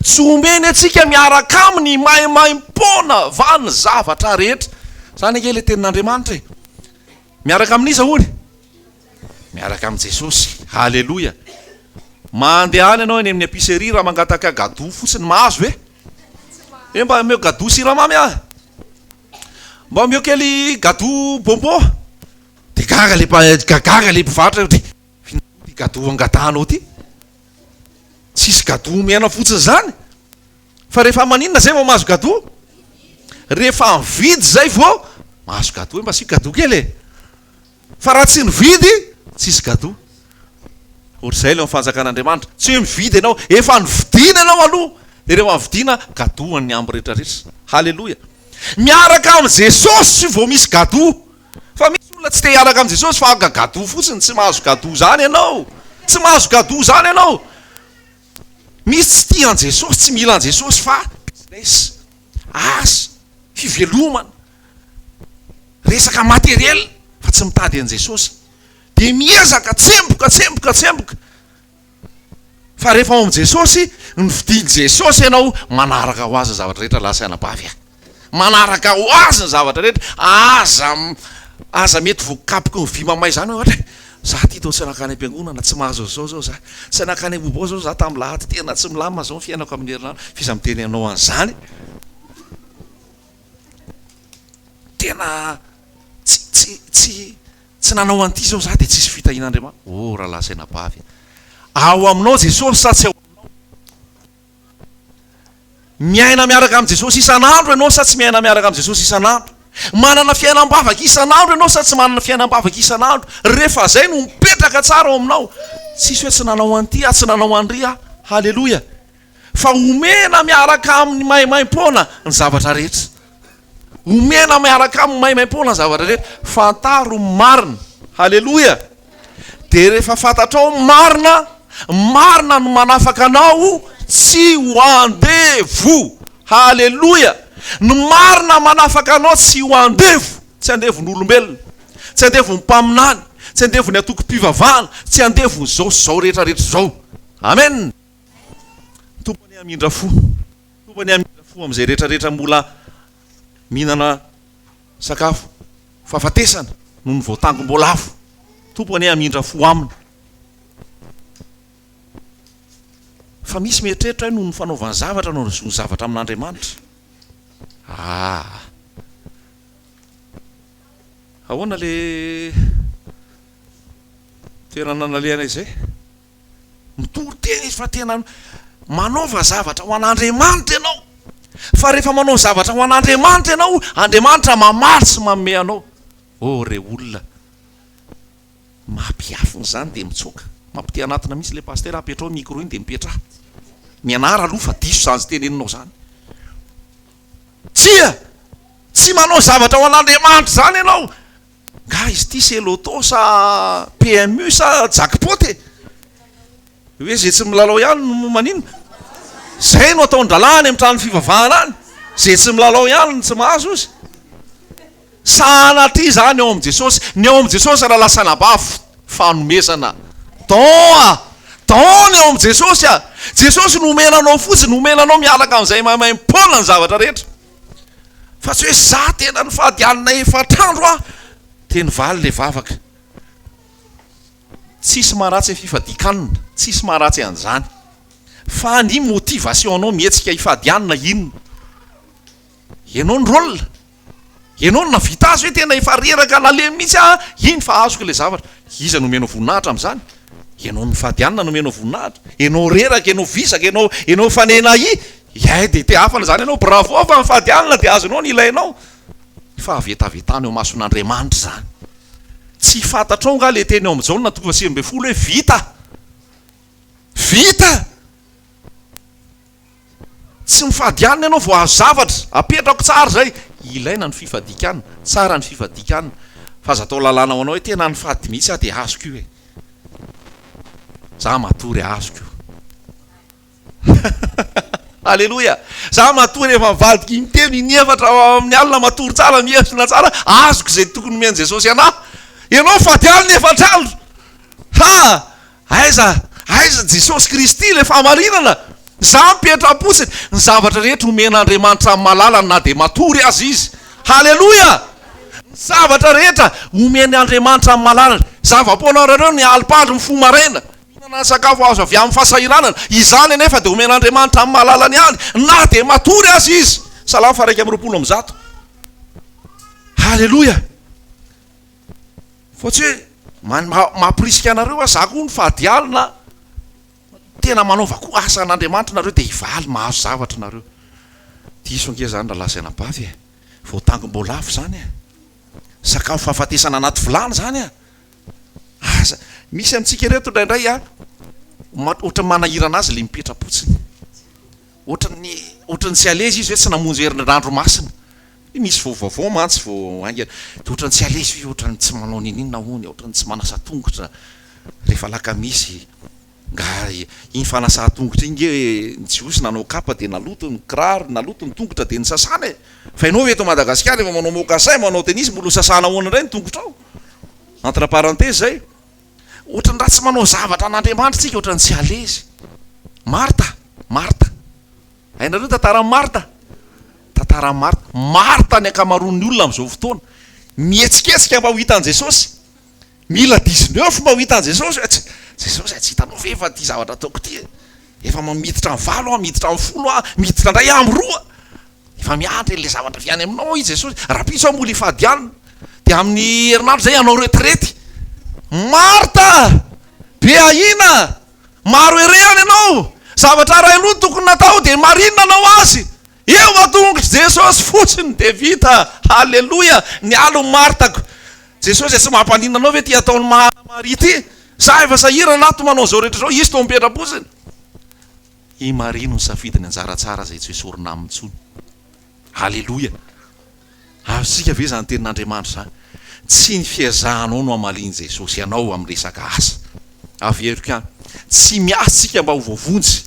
Tsy omeny antsika miaraka aminy maimaimpoana va ny zavatra rehetra? Izany ange ilay tenin'Andriamanitra e! Miaraka amin'iza hono? Miaraka amin'i Jesosy. Haleloia. Mandehana ianao eny amin'ny épicerie raha mangataka gadoa fotsiny mahazo ve? Hoe mba omeo gadoa siramamy aho. Mba omeo kely gadoa bonbon. Dia gaga le gaga le mpivarotra hoe ity gadoa angatahanao ity. Tsisy gadoa omena fotsiny izany. Fa rehefa maninona zay vao mahazo gadoa? Rehefa mividy zay vao mahazo gadoa hoe mba asio gadoa kely e. Fa raha tsy nividy, tsisy gadoa. Ohatr'izay ilay fanjakan'Andriamanitra. Tsy hoe mividy ianao, efa novidiana ianao aloha. Dia rehefa novidiana, gadoa ny amby rehetrarehetra. Haleloia. Miaraka amin'i Jesosy vao misy gadoa. Fa misy olona tsy te hiaraka amin'i Jesosy fa haka gadoa fotsiny. Tsy mahazo gadoa izany ianao. Tsy mahazo gadoa izany ianao. Misy tsy tia an'i Jesosy, tsy mila an'i Jesosy fa business, asa, fivelomana. Resaka matériel fa tsy mitady an'i Jesosy. Dia miezaka tsemboka tsemboka tsemboka. Fa rehefa ao amin'i Jesosy, nifidian'i Jesosy ianao, manaraka ho azy ny zavatra rehetra lahy sy anabavy a. Manaraka ho azy ny zavatra rehetra. Aza aza mety voakapoky ny vy mamay izany hoe ohatra e, za ty toa tsy nankany am-piangonana, tsy mahazo an'izao zao za. Tsy nankany Ambohibao zao za tamin'ny lahady, tena tsy milamina zao ny fiainako amin'ny herinandro. F'iza miteny anao an'izany? Tena tsy tsy tsy tsy nanao an'ity zao za dia tsisy fitahian'Andriamanitra. Oh rahalahy sy anabavy a! Ao aminao Jesosy sa tsy ao aminao? Miaina miaraka amin'i Jesosy isan'andro ianao sa tsy miaina miaraka amin'i Jesosy isan'andro? Manana fiainam-bavaka isan'andro ianao sa tsy manana fiainam-bavaka isan'andro? Rehefa zay no mipetraka tsara ao aminao, tsisy hoe tsy nanao an'ity aho, tsy nanao an'ry aho. Haleloia! Fa omena miaraka aminy maimaimpoana ny zavatra rehetra. Omena miaraka aminy maimaimpoana ny zavatra rehetra. Fantaro ny marina. Haleloia! Dia rehefa fantatrao ny marina, marina no manafaka anao tsy ho andevo. Haleloia! Ny marina manafaka anao tsy ho andevo. Tsy andevon'olombelona, tsy andevon'ny mpaminany, tsy andevon'ny antokom-pivavahana, tsy andevon'izao sy izao rehetra rehetra izao. Amen! Tompo anie hamindra fo. Tompo anie hamindra fo amin'izay rehetra rehetra mbola mihinana sakafo fahafatesana noho ny voatangom-boalavo. Tompo anie hamindra fo aminy. Fa misy mieritreritra hoe noho ny fanaovany zavatra no ahazoany zavatra amin'Andriamanitra. Ah. Ahoana le toerana nalehana izay? Mitory teny izy fa tena manaova zavatra ho an'Andriamanitra ianao. Fa rehefa manao zavatra ho an'Andriamanitra ianao, Andriamanitra mamaly sy manome anao. Oh re olona, mampiafina izany dia mitsoaka. Mampite hanatona mihitsy ilay pasitera, apetraho micro iny dia mipetraha. Mianara aloha fa diso izany teneninao izany. Tsia! Tsy manao zavatra ho an'Andriamanitra izany ianao. Nga izy ity c'est loto sa PMU sa jackpot e? Hoe ze tsy milalao ihany no maninona? Zay no ataon-drahalahy any amin'ny trano fivavahana any, ze tsy milalao ihany no tsy mahazo ozy. Sanatria izany ao amin'i Jesosy, ny ao amin'i Jesosy raha lasa anabavy fanomezana. Don a! Don ny ao amin'i Jesosy a! Jesosy no omena anao fotsiny, omena anao miaraka amin'izay maimaim-poana ny zavatra rehetra. Fa tsy hoe za tena nifady alina efatr'andro aho dia nivaly le vavaka. Tsisy maharatsy ny fifadian-kanina, tsisy maharatsy an'izany. Fa ny motivation anao mihetsika hifady hanina inona? Ianao ny rôle, ianao no nahavita azy hoe tena efa reraka nalemy mihitsy aho, iny fa azoko ilay zavatra. Iza no omenao voninahitra amin'izany? Ianao nifady hanina no omenao voninahitra? Ianao reraka, ianao vizaka, ianao ianao efa nenahia, Iay dia te hafana izany ianao, bravo fa mifady alina dia azonao ny ilainao. Fahavetavetana eo imason'Andriamanitra izany. Tsy fantatrao angaha ilay teny ao amin'ny Jaona toko faha 19 hoe vita. Vita! Tsy mifady alina ianao vao azo zavatra. Apetrako tsara izay. Ilaina ny fifadian-kanina, tsara ny fifadian-kanina. Fa aza atao lalàna ho anao hoe tena nifady mihitsy aho dia azoko io e. Za matory azoko io. Aleloia! Za matory efa mivadika intelo, inefatra amin'ny alina, matory tsara, mihevitra tsara, azoko izay tokony nomen'i Jesosy anah. Ianao fady alina efatra andro. Ha! Aiza, aiza Jesosy Kristy ilay fahamarinana? Za mipetra-potsiny, ny zavatra rehetra omen'Andriamanitra amin'ny malalany na dia matory aza izy. Haleloia! Ny zavatra rehetra omen'Andriamanitra amin'ny malalany. Zava-poana ireo ny alim-pandry mifoha maraina, mihinana ny sakafo azo avy amin'ny fahasahiranana. Izany anefa dia omen'Andriamanitra amin'ny malalany ihany, na dia matory aza izy. Salamo faha 121. Haleloia! Fa tsy hoe mampirisika anareo aho, za koa nifady alina, tena manaova koa asa an'Andriamanitra nareo dia hivaly mahazo zavatra nareo. Diso ange zany rahalahy sy anabavy e! Voatangom-boalavo zany e! Sakafo fahafatesana anaty vilany zany a! Aza, misy amintsika ireto indraindray a, ohatran'ny manahirana azy le mipetra-potsiny. Ohatran'ny, ohatran'ny tsy à l'aise izy hoe tsy namonjy herinandro masina. Misy vao vaovao mantsy vao haingana, dia ohatran'ny tsy à l'aise hoe ohatran'ny tsy manao n'inon'inona hono, ohatran'ny tsy manasa tongotra rehefa alakamisy. Nga iny fanasan-tongotra iny nge ny jiosy nanao kapa dia naloto ny kiraro, naloto ny tongotra dia nisasana e! Fa ianao eto Madagasikara efa manao mocassin, manao tennis mbola ho sasana ahoana indray ny tongotrao? Entre parenthèse zay. Ohatran'ny raha tsy manao zavatra an'Andriamanitra tsika ohatran'ny tsy à l'aise. Marta, Marta. Hainareo ny tantaran'i Marta? Tantaran'i Marta. Marta ny ankamaroan'ny olona amin'izao fotoana. Mihetsiketsika mba ho hitan'i Jesosy. Mila dix-neuf mba ho hitan'i Jesosy hoe, Jesosy a, tsy hitanao ve fa ity zavatra ataoko ity e? Efa miditra amin'ny valo aho, miditra amin'ny folo aho, miditra indray aho amin'ny roa. Efa miandry an'ilay zavatra avy any aminao aho i Jesosy. Rahampitso aho mbola hifady hanina. Dia amin'ny herinandro izay hanao retraite. Marta! Be ahiana! Maro herehana ianao! Zavatra iray loha no tokony natao dia Maria no nanao azy. Eo an-tongotr'i Jesosy fotsiny dia vita. Haleloia! Niala ny Martako. Jesosy e, tsy mampaninona anao ve ity ataon'i Maria ity? Za efa sahirana ato manao izao rehetra izao, izy toa mipetra-potsiny. I Maria no nisafidy ny anjara tsara izay tsy hoesorina aminy intsony. Haleloia! Azontsika ve izany tenin'Andriamanitra izany? Tsy ny fiezahanao no hamalian'i Jesosy anao amin'ny resaka asa. Averiko ihany, tsy miasa isika mba ho voavonjy.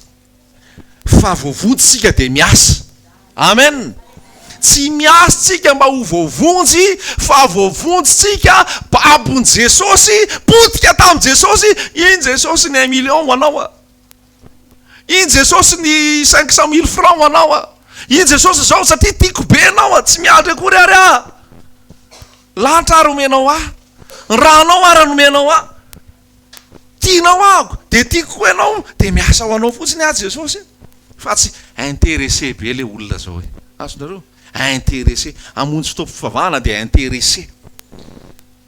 Fa voavonjy tsika dia miasa. Amen! Tsy miasa tsika mba ho voavonjy fa voavonjy tsika babon'i Jesosy, potika tamin'i Jesosy, iny Jesosy ny un million ho anao a! Iny Jesosy ny cinq cent mille francs ho anao a! Iny Jesosy izao satria tiako be ianao a! Tsy miandry akory ary aho! Lanitra ary omenao ahy, ny ranao ary nomenao ahy. Tianao aho dia tiako koa ianao dia miasa ho anao fotsiny aho Jesosy fa tsy intéressé be le olona zao e! Azonareo? Intéressé. Hamonjy fotoam-pivavahana dia intéressé.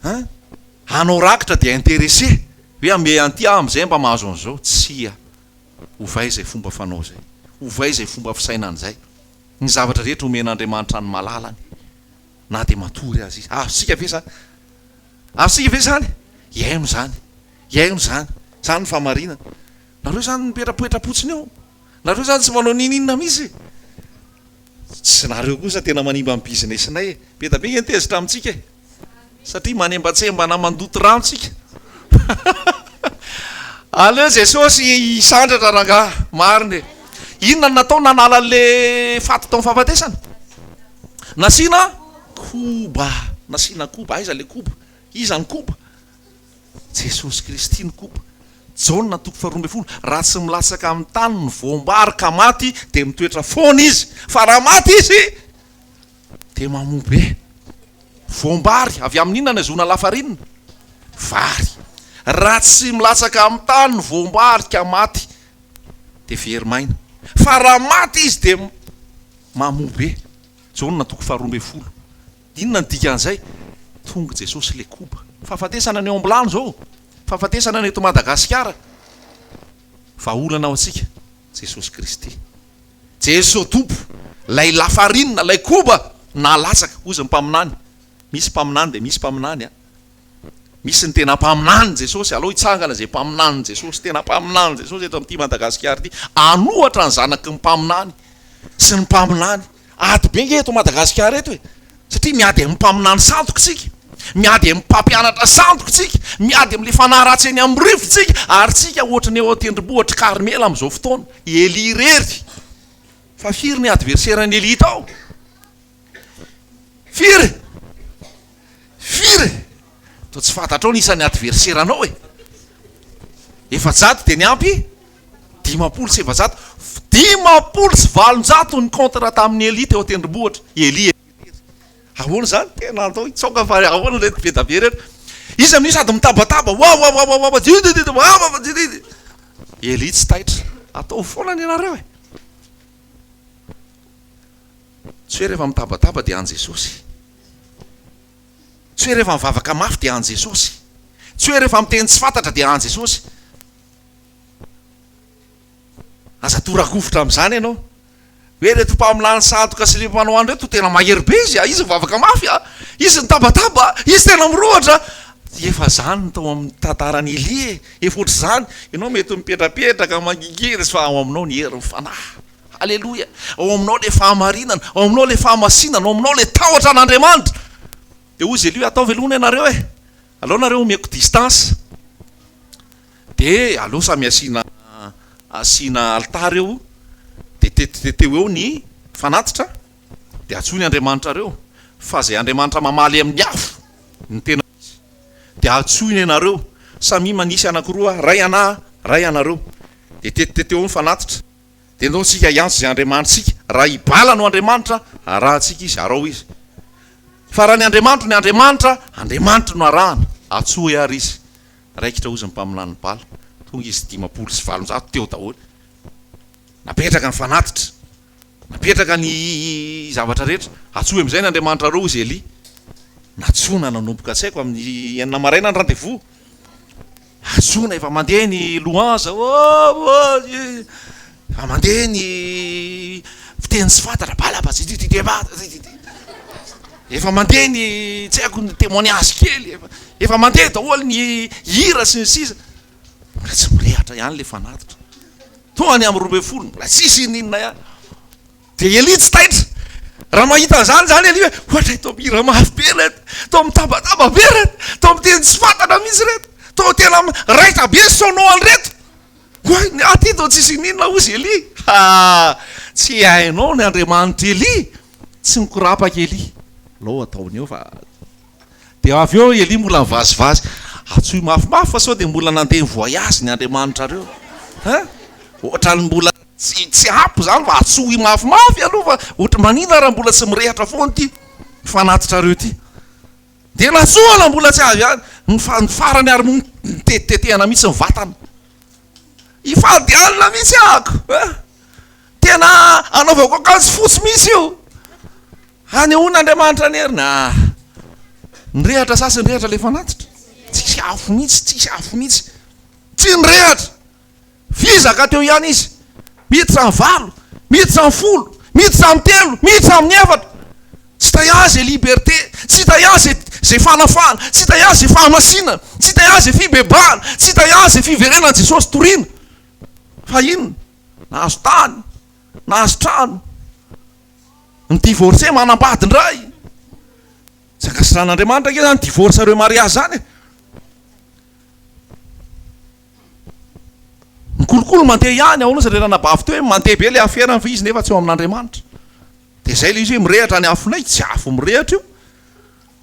Hein? Hanao rakitra dia intéressé. Hoe hanome an'ity aho amin'izay mba mahazo an'izao. Tsia. Ovay izay fomba fanao izay. Ovay izay fomba fisainana izay. Ny zavatra rehetra omen'Andriamanitra ny malalany na dia matory aza izy. Azontsika ve izany? Azontsika ve izany? Hihaino izany. Hihaino izany. Izany ny fahamarinana. Nareo izany mipetrapoetra-potsiny eo. Nareo izany tsy manao n'inon'inona mihitsy. Tsy nareo kosa tena manimba ny business-nay e. Be dia be nge ny tezitra amintsika e. Satria manembatsembana mandoto rano tsika. Aleo Jesosy hisandratra rangahy. Marina e. Inona no natao nanala an'le faty tao amin'ny fahafatesana? Nasiana koba. Nasiana koba. Aiza le koba? Iza ny koba? Jesosy Kristy no koba. Jaona toko faharoa ambin'ny folo, Raha tsy milatsaka amin'ny tany ny voam-bary ka maty dia mitoetra foana izy, fa raha maty izy dia mamoa be. Voam-bary, avy amin'ny inona no ahazoana lafarinina? Vary. Raha tsy milatsaka amin'ny tany ny voam-bary ka maty dia very maina, fa raha maty izy dia mamoa be. Jaona toko faharoa ambin'ny folo. Inona no dikan'izay? Tonga Jesosy ilay koba. Fahafatesana ny eo am-bilany izao. Fahafatesana ny eto Madagasikara. Vahaolana ho antsika, Jesosy Kristy. Jeso Tompo, ilay lafarinina, ilay koba nalatsaka, hozy ny mpaminany. Misy mpaminany dia misy mpaminany an. Misy ny tena mpaminany Jesosy, aleo hitsangana izay mpaminany Jesosy, tena mpaminany Jesosy eto amin'ity Madagasikara ity, hanohatra ny zanaky ny mpaminany sy ny mpaminany. Ady be nge eto Madagasikara eto e! Satria miady amin'ny mpaminany sandoka isika, miady amin'ny mpampianatra sandoka isika, miady amin'ilay fanahy ratsy eny amin'ny rivotra isika, ary isika ohatry ny eo an-tendrombohitr'i Karmela amin'izao fotoana. I Elia irery. Fa firy ny adversaire-n'i Elia tao? Firy? Firy? Toa tsy fantatrao ny isan'ny adversaire-nao e! 400 dia niampy 450. 850 ny contre tamin'i Elia teo an-tendrombohitra. Elia irery. Ahoana izany? Tena andao hitsaoka fa ahoana ireto be dia be ireto? Izy amin'io sady mitabataba, wawawawawa, didididi, wawawa, dididi. Elia tsy taitra. Ataovy foana ny anareo e. Tsy hoe rehefa mitabataba dia an'i Jesosy. Tsy hoe rehefa mivavaka mafy dia an'i Jesosy. Tsy hoe rehefa miteny tsy fantatra dia an'i Jesosy. Aza tora-kovitra amin'izany ianao. Hoe ireto mpaminany sandoka sy ilay mpanao an'ireo toa tena mahery be izy a! Izy mivavaka mafy a! Izy mitabataba a! Izy tena mirohotra! Efa izany ny tao amin'ny tantaran'i Elia e! Efa ohatr'izany. Ianao mety mipetrapetraka, mangingina fa ao aminao ny herin'ny Fanahy. Aleloia! Ao aminao ilay fahamarinana, ao aminao ilay fahamasinana, ao aminao ilay tahotra an'Andriamanitra. Dia hoy izy Elia hoe ataovy aloha ny anareo e! Aleo nareo omeko distance. Dia aleo samy asiana asiana alitara eo, dia tetiteteo eo ny fanatitra, dia antsoy ny Andriamanitrareo, fa izay Andriamanitra mamaly amin'ny afo no tena izy. Dia antsoiny ianareo, samia manisy anankiroa, ray anà, ray anareo. Dia tetiteteo eo ny fanatitra. Dia ndao isika hiantso izay Andriamanitsika. Raha i Bala no Andriamanitra, arahantsika izy, araho izy. Fa raha ny Andriamanitro ny Andriamanitra, Andriamanitro no arahana, antsoy àry izy. Raikitra hozy ny mpaminanin'i Bala. Tonga izy 850 teo daholo. Napetraka ny fanatitra. Napetraka ny zavatra rehetra. Antsoy amin'izay ny Andriamanitrareo hozy Elia. Nantsoina nanomboka tsy haiko amin'ny enina maraina ny rendez-vous. Antsoina efa mandeha ny louange oh oh efa mandeha ny fiteny tsy fantatra balabajididideba efa mandeha ny tsy haiko ny témoignage kely efa efa mandeha daholo ny hira sy ny sisa mbola tsy mirehatra ihany le fanatitra tonga ny amin'ny 12 mbola tsisy ininona ihany Dia Elia tsy taitra. Raha mahita an'izany izany Elia hoe, ohatray toa mihira mafy be ireto, toa mitabataba be ireto, toa miteny tsy fantatra mihitsy ireto, toa tena raitra be ny sono an'ireto. Oay, ny aty toa tsisy ininona hozy Elia. Ha! Tsy hainao ny Andriamanitr'i Elia. Tsy mikorapaka Elia. Alao ataony eo fa. Dia avy eo Elia mbola nivazivazy, Antsoy mafimafy fa sao dia mbola nandeha ni-voyage ny Andriamanitrareo. Hein? Ohatran'ny mbola tsy tsy ampy izany fa antsoy mafimafy aloha fa ohatry maninona raha mbola tsy mirehatra foana ity fanatitrareo ity. Dia nantsoina mbola tsy avy ihany. Ny fa- ny farany ary moa nitetitetehana mihitsy ny vatana. Hifady alina mihitsy ahako. Hein? Tena anaovako akanjo fotsy mihitsy io. Hanehoana Andriamanitra ny heriny ah! Nirehatra sa tsy nirehatra ilay fanatitra? Tsisy afo mihitsy, tsisy afo mihitsy. Tsy nirehatra! Vizaka teo ihany izy. Miditra amin'ny valo, miditra amin'ny folo, miditra amin'ny telo, miditra amin'ny efatra. Tsy hita ihany izay liberté, tsy hita ihany izay izay fanafahana, tsy hita ihany izay fahamasinana, tsy hita ihany izay fibebahana, tsy hita ihany izay fiverenan'i Jesosy toriana. Fa inona? Nahazo tany, nahazo trano. Ny divorce manambady indray. Tsy ankasitrahan'Andriamanitra ange zany divorce remariage zany e. Ny kolikoly mandeha ihany, ahoana ozy le ranabavy teo hoe mandeha be le affaire fa izy nefa tsy eo amin'Andriamanitra. Dia zay le izy hoe mirehatra ny afonay, tsy afo mirehatra io.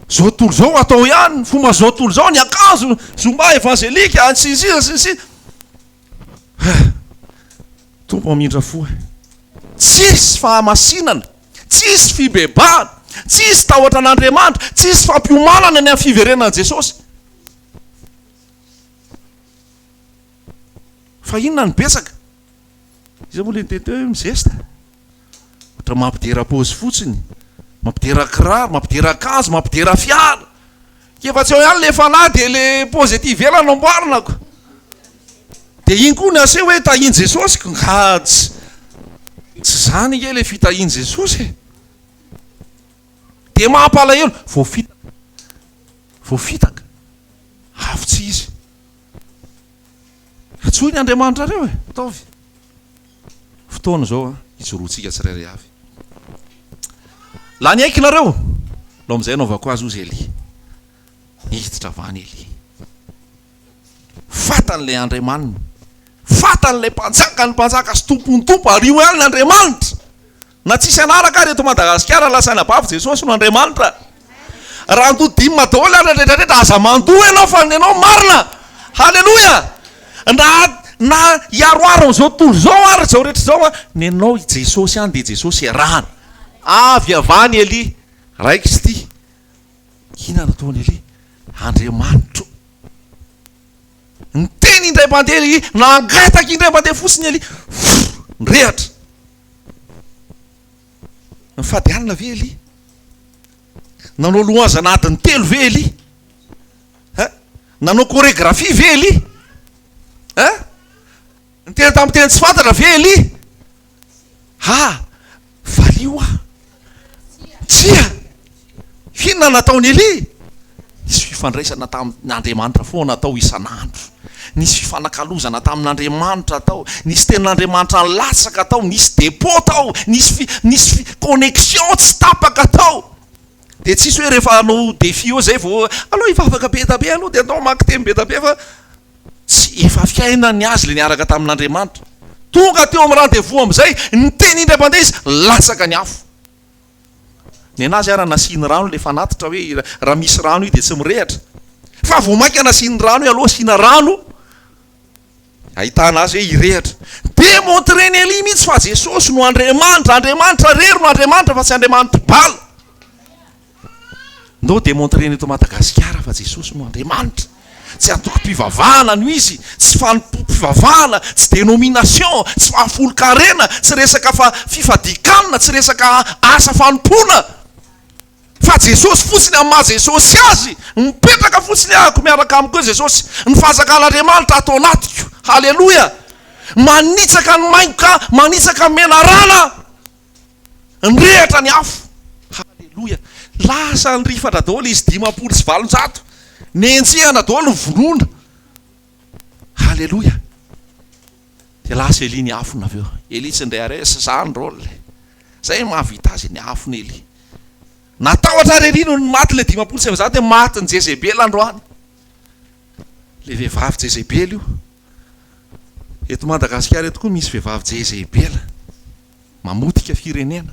Zao tontolo zao atao ihany, ny fomba zao tontolo zao, ny akanjo, zoma evangelika, sy ny sisa sy ny sisa. Tompo mamindra fo e. Tsisy fahamasinana, tsisy fibebahana, tsisy tahotra an'Andriamanitra, tsisy fampiomanana ny amin'ny fiverenan'i Jesosy. Fa inona no betsaka? Iza moa ilay niteny teo hoe mizesta? Ohatra mampidera paozy fotsiny, mampidera kiraro, mampidera akanjo, mampidera fiara. Efa tsy ao ihany le fanahy dia le paozy ety ivelany no amboarina ko. Dia iny koa ny aseho hoe tahian'i Jesosy ko. Nga tsy tsy zany ange le fitahian'i Jesosy e. Dia mampalahelo, voafitaka. Voafitaka. Avy tsy izy. Antsoy ny Andriamanitrareo e, ataovy. Fotoana izao an, hijoroantsika tsirairay avy. Lany aiky nareo? Lao amin'izay anaovako azy hozy Elia. Niditra avy any Elia. Fantany ilay Andriamaniny. Fantany ilay mpanjakan'ny mpanjaka sy tompon'ny tompo ary io ihany ny Andriamanitra. Na tsisy hanaraka ary eto Madagasikara lasa anabavy Jesosy no Andriamanitra. Raha handoa dime daholo ary ny rehetra rehetra aza mandoa ianao fa ny anao marina. Haleloia! Na na hiaroaro an'izao tontolo izao ary izao rehetra izao an, ny anao i Jesosy ihany dia Jesosy iarahana. Avy avy any Elia, raikitra ity. Inona no ataon'i Elia? Andriamanitro. Niteny indray mandeha Elia, nangataka indray mandeha fotsiny Elia, nirehatra. Nifady hanina ve Elia? Nanao louange adiny telo ve Elia? Hein? Nanao chorégraphie ve Elia? Hein? Niteny tamin'ny teny tsy fantatra ve Elia? Ha! Valio aho. Tsia! Inona nataon'i Elia? Nisy fifandraisana tamin'Andriamanitra foana tao isan'andro. Nisy fifanakalozana tamin'Andriamanitra tao. Nisy tenin'Andriamanitra nilatsaka tao. Nisy dépôt tao. Nisy fi, nisy fi, connexion tsy tapaka tao. Dia tsisy hoe rehefa hanao défi eo izay vao aleo hivavaka be da be aloha dia andao hamaky teny be da be fa Tsy efa fiainany azy ilay niaraka tamin'Andriamanitra. Tonga teo amin'ny rendez-vous amin'izay, niteny indray mandeha izy, latsaka ny afo. Nenazy ara nasiany rano ilay fanatitra hoe raha misy rano io dia tsy mirehatra. Fa vao mainka nasiany rano io, aleo asiana rano ahitana azy hoe hirehatra. Démontrer-n'i Elia mihitsy fa Jesosy no Andriamanitra, Andriamanitra irery no Andriamanitra fa tsy Andriamanitr'i Bala. Ndao demontrer-na eto Madagasikara fa Jesosy no Andriamanitra. Tsy antokom-pivavahana no izy, tsy fanompoam-pivavahana, tsy dénomination, tsy fahafolon-karena, tsy resaka fa fifadian-kanina, tsy resaka asa fanompoana. Fa Jesosy fotsiny amin'ny maha Jesosy Azy, mipetraka fotsiny ahako miaraka amiko eo Jesosy. Ny fanjakan'Andriamanitra ato anatiko. Haleloia! Manitsaka ny maingoka, manitsaka ny menarana. Nirehatra ny afo. Haleloia. Lasa nirifatra daholo izy 850. Nenjehana daholo ny vonoina. Haleloia. Dia lasa Elia niafina avy eo. Elia tsy indray ares, zany rôle. Zay mahavita azy niafina Elia. Natahotra ary Elia nony maty ilay 850 hoe matin'i Jezebela androany. Ilay vehivavy Jezebela io. Eto Madagasikara eto koa misy vehivavy Jezebela. Mamotika firenena,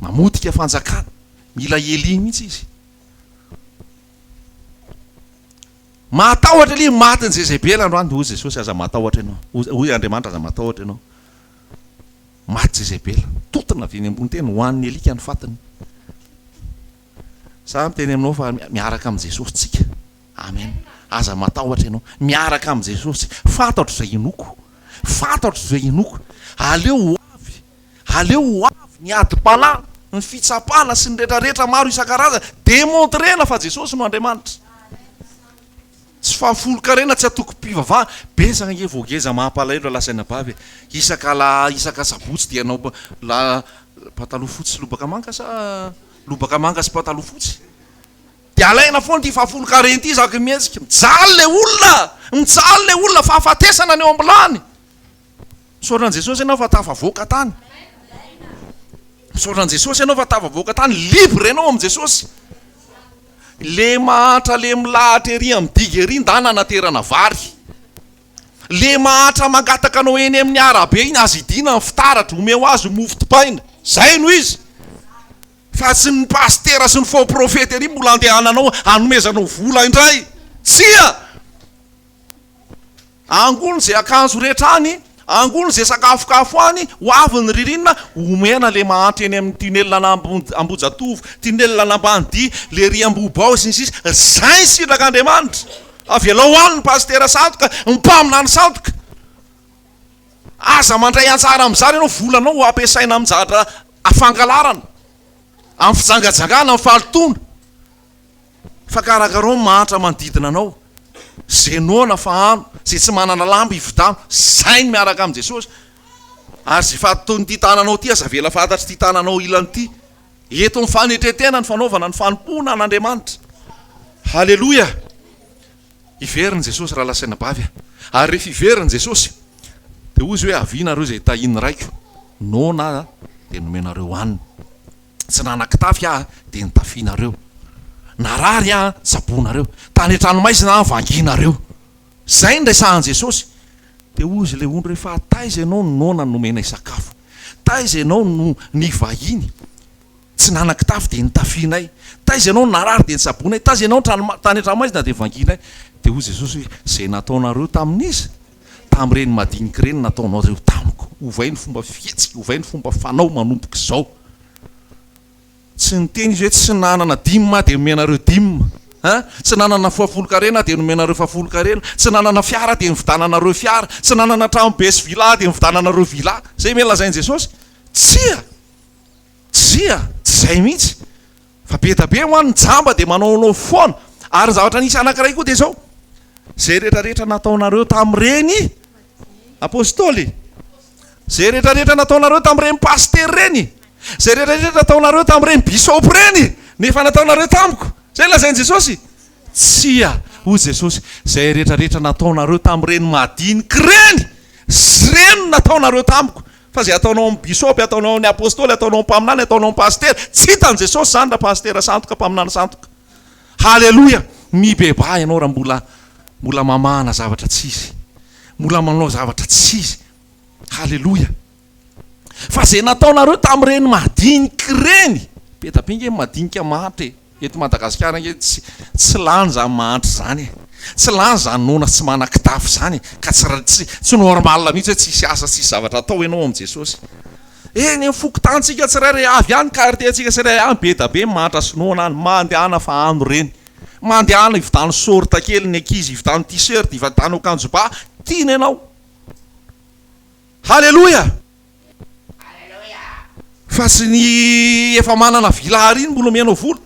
mamotika fanjakana, mila Elia mihitsy izy. Mahatahotra Elia, matin'i Jezebela androany, hoy Jesosy, aza matahotra ianao. Hoy Andriamanitra, aza matahotra ianao. Maty Jezebela, totona avy eny ambony teny, hohanin'ny alika ny fatiny. Za miteny aminao fa miaraka amin'i Jesosy tsika. Amen. Aza matahotra ianao. Miaraka amin'i Jesosy. Fantatro izay inoako. Fantatro izay inoako. Aleo ho avy. Aleo ho avy ny adim-panahy, ny fitsapana sy ny retraretra maro isan-karazany. Demontrena fa Jesosy no Andriamanitra. Tsy fahafolon-karena, tsy antokom-pivavahana. Betsaka ange voageza mampalahelo raha lazaina bavy e. Isaka ala, isaka sabotsy dia hanao la pataloha fotsy sy lobaka manga sa lobaka manga sy pataloha fotsy? Dia alaina foana ity fahafolon-karena ity isaky ny mihetsika. Mijaly ilay olona! Mijaly ilay olona! Fahafatesana ny eo am-bilany! Misaotra an'i Jesosy ianao fa tafavoaka tany. Misaotra an'i Jesosy ianao fa tafavoaka tany. Libre ianao amin'i Jesosy. Le mahantra le milahatra ery amin'ny digue ery ndana anaterana vary. Le mahantra mangataka anao eny amin'ny arabe iny aza idina ny fitaratra, omeo azy mofo dipaina. Zay no izy. Fa tsy ny pasitera sy ny faux prophète ery mbola andehananao hanomezanao vola indray. Tsia! Angony izay akanjo rehetra any, angony izay sakafokafo any, ho avy ny ririnina, omena le mahantra eny amin'ny tunnel an'Ambohijatovo, tunnel an'Ambanidia, le ry Ambohibao sy ny sisa, zay ny sitrak'Andriamanitra. Avelao any ny pasitera sandoka, ny mpaminany sandoka. Aza mandray anjara amin'izany ianao, volanao ho ampiasaina amin-javatra fangalarana, amin'ny fijangajangana, amin'ny fahalotoana. Fa karakarao ny mahantra manodidina anao, izay noana fahano, izay tsy manana lamba hividano, izay ny miaraka amin'i Jesosy. Ary izay fahatoan'ity tananao ity, aza avela fantatr'ity tananao ilany ity. Eto amin'ny fanetren-tena ny fanaovana ny fanompoana an'Andriamanitra. Haleloia! Hiverina Jesosy rahalahy sy anabavy a! Ary rehefa hiverina Jesosy, dia hoy Izy hoe, Avia nareo izay tahian'ny Raiko, noana aho dia nomenareo hanina. Tsy nanan-kitafy aho dia nitafianareo. Narary aho, tsaboinareo. Tany an-tranomaizina aho, vangianareo. Izay no resahan'i Jesosy. Dia hoy izy ilay ondry hoe, Fa taiza ianao no noana nomenay sakafo? Taiza ianao no nivahiny? Tsy nanan-kitafy dia nitafianay. Taiza ianao no narary dia nitsaboinay. Taiza ianao no tany an-tranomaizina dia vangianay. Dia hoy Jesosy hoe, Izay nataonareo tamin'iza? Tamin'ireny madinika ireny nataonareo tamiko. Ovay ny fomba fihetsika, ovay ny fomba fanao manomboka izao. Tsy niteny izy hoe tsy nanana dime aho dia omenareo dime. Hein? Tsy nanana fahafolonkarena dia nomenareo fahafolonkarena, tsy nanana fiara dia nividananareo fiara, tsy nanana trano be sy villa dia nividananareo villa. Zay ve lazain'i Jesosy? Tsia! Tsia! Tsy zay mihitsy. Fa be da be hoa ny jamba dia manaonao foana. Ary ny zavatra nisy anankiray koa dia izao, izay rehetra rehetra nataonareo tamin'ireny Apostoly, izay rehetra rehetra nataonareo tamin'ireny pasitera ireny, izay rehetra rehetra nataonareo tamin'ireny bisopy ireny, nefa nataonareo tamiko. Izay no lazain'i Jesosy? Tsia, hoy Jesosy, izay rehetra rehetra nataonareo tamin'ireny madinika ireny, ireny no nataonareo tamiko. Fa izay ataonao amin'ny bisopy, ataonao amin'ny apostoly, ataonao amin'ny mpaminany, ataonao amin'ny pasitera, tsy hitan'i Jesosy izany raha pasitera sandoka, mpaminany sandoka. Haleloia! Mibebaha ianao raha mbola mbola mamahana zavatra tsy izy. Mbola manao zavatra tsy izy. Haleloia! Fa izay nataonareo tamin'ireny madinika ireny, be da be nge ny madinika mahantra e! Eto Madagasikara ange tsy tsy lany izany mahantra izany e! Tsy lany izany noana sy tsy manan-kitafy izany e! Ka tsy tsy tsy normal mihitsy hoe tsisy asa tsisy zavatra atao ianao amin'i Jesosy. Eny amin'ny fokontanintsika tsirairay avy any, quartier-ntsika tsirairay any be da be ny mahantra sy noana any, mandehana fa any ireny. Mandehana hividano short kely ny ankizy, hividano t-shirt, hividano akanjo ba, tiana ianao. Haleloia! Fa tsy ny efa manana villa ary iny mbola omenao vola.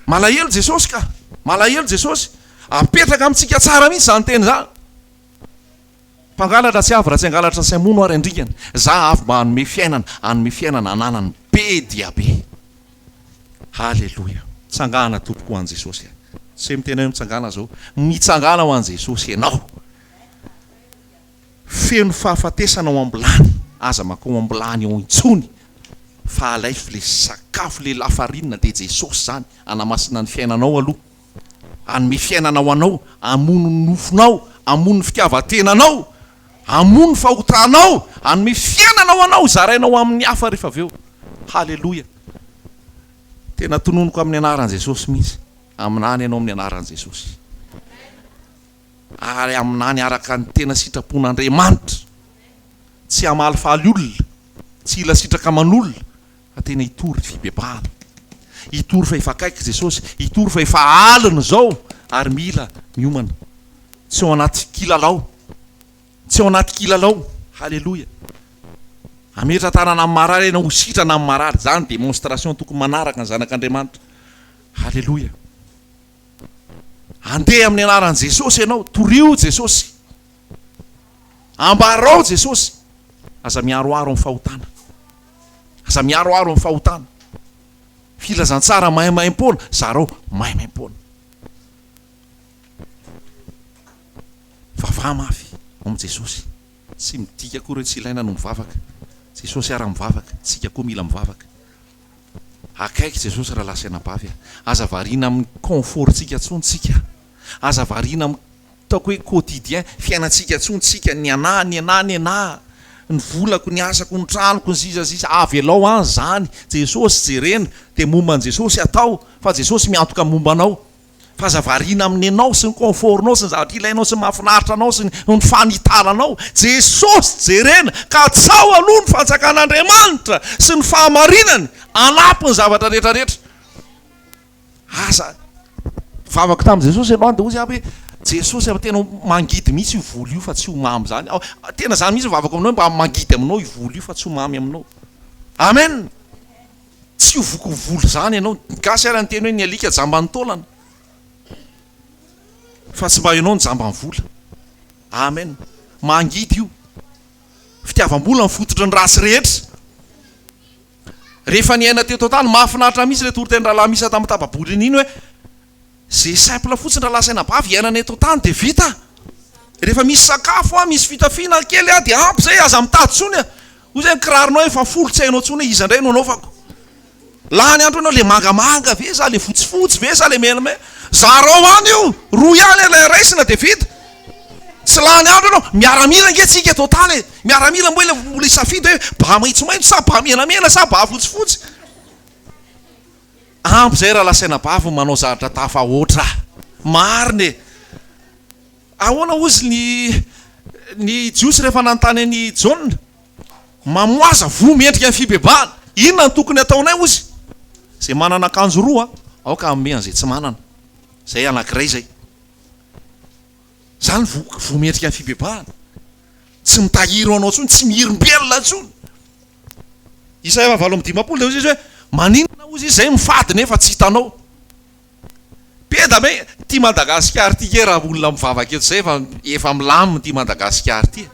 Malahelo Jesosy ka. Malahelo Jesosy. Apetraka amintsika tsara mihitsy izany teny izany. Mpangalatra tsy avy raha tsy hangalatra sy hamono ary handringana. Za avy mba hanome fiainana, hanome fiainana ananany be dia be. Haleloia. Mitsangàna tompoko ho an'i Jesosy. Tsy miteny hoe mitsangàna zao. Mitsangàna ho an'i Jesosy ianao. Feno fahafatesana ao ambilany, aza makao ambilany ao intsony fa alaivo le sakafo le lafarinina de Jesosy zany hanamasina ny fiainanao aloha, hanome fiainana ho anao, hamono ny nofonao, hamono ny fitiavan-tenanao, hamono ny fahotanao, hanome fiainana ho anao zarainao amin'ny hafa rehefa avy eo. Haleloia. Tena tononiko amin'ny anaran'i Jesosy mihitsy. Aminany ianao amin'ny anaran'i Jesosy. ary haminany araka ny tena sitrapon'Andriamanitra, tsy hamalifaly olona, tsy hila sitraka aman'olona, fa tena hitory ny fibebahana, hitory fa efa akaiky Jesosy, hitory fa efa alina izao ary mila miomana, tsy ao anaty kilalao, tsy ao anaty kilalao, haleloia, hametra-tanana amin'ny marary ianao, ho sitrana amin'ny marary, izany démonstration tokony manaraka ny zanak'Andriamanitra, haleloia. Andeha amin'ny anaran'i Jesosy ianao, torio Jesosy. Ambarao Jesosy. Aza miharoharo amin'ny fahotana. Aza miharoharo amin'ny fahotana. Filazantsara maimaimpoana, zarao maimaimpoana. Vavaha mafy ao amin'i Jesosy. Tsy midika akory hoe tsy ilaina no mivavaka. Jesosy ara mivavaka, tsika koa mila mivavaka. Akaiky Jesosy rahalahy sy anabavy a! Aza variana amin'ny confort tsika tsony tsika, aza variana amin'ny ataoko hoe quotidien fiainantsika tsony tsika, ny anah, ny anah, ny anah, ny volako, ny asako, ny tranoko, ny sisa sisa, avelao any zany, Jesosy jerena dia momba an'i Jesosy atao fa Jesosy miantoka momba anao. Fa aza variana amin'ny anao sy ny confort-nao sy ny zavatra ilainao sy ny mahafinaritra anao sy ny fanitaranao. Jesosy jerena, katsaho aloha ny fanjakan'Andriamanitra sy ny fahamarinany, hanampy ny zavatra rehetra rehetra. Aza vavako tamin'i Jesosy ianao dia hoy aho hoe Jesosy a, tena mangidy mihitsy io vola io fa tsy ho mamy izany. Tena izany mihitsy ny vavako aminao mba mangidy aminao io vola io fa tsy ho mamy aminao. Amen. Tsy ho voky vola izany ianao. Ny gasy ary niteny hoe ny alika jamban'ny taolana. Fa tsy mba ianao no jamban'ny vola. Amen. Mangidy io. Fitiavam-bola ny fototry ny ratsy rehetra. Rehefa niaina teto an-tany, mahafinaritra mihitsy ilay toriteny rahalahy Misa tamin'ny tapa-bolana iny hoe Ze simple fotsiny raha lasa anabavy iainana eto an-tany dia vita. Rehefa misy sakafo an, misy fitafiana kely an dia ampy zay, aza mitady tsony an. Hoy zay ny kiraronao efa folo tsy hainao tsony hoe iza indray no anaovako. Lany andro ianao le mangamanga ve sa le fotsifotsy ve sa le menamena. Zarao any io, roa ihany ilay raisina dia vita. Tsy lany andro ianao, miaramila ange tsika eto an-tany e. Miaramila mbola mbola hisafidy hoe ba maitsomaitso sa ba menamena sa ba fotsifotsy. Ampy zay raha lasaina bavy manao zavatra tafahoatra. Marina e! Ahoana hozy ny ny Jiosy rehefa nanontany an'i Jaona? Mamoaza voa mendrika ny fibebahana. Inona no tokony hataonay hozy? Izay manana akanjo roa, Aoka hanome an'izay tsy manana. Izay anankiray izay. Izany voa voa mendrika ny fibebahana. Tsy mitahiry ho anao intsony, tsy mihirim-belona intsony. Isaia faha 58 dia hoy izy hoe, maninona hozy izy izay mifady nefa tsy hitanao. Be da be, ity Madagasikara ity nge raha olona mivavaka eto izay efa efa milamina ity Madagasikara ity.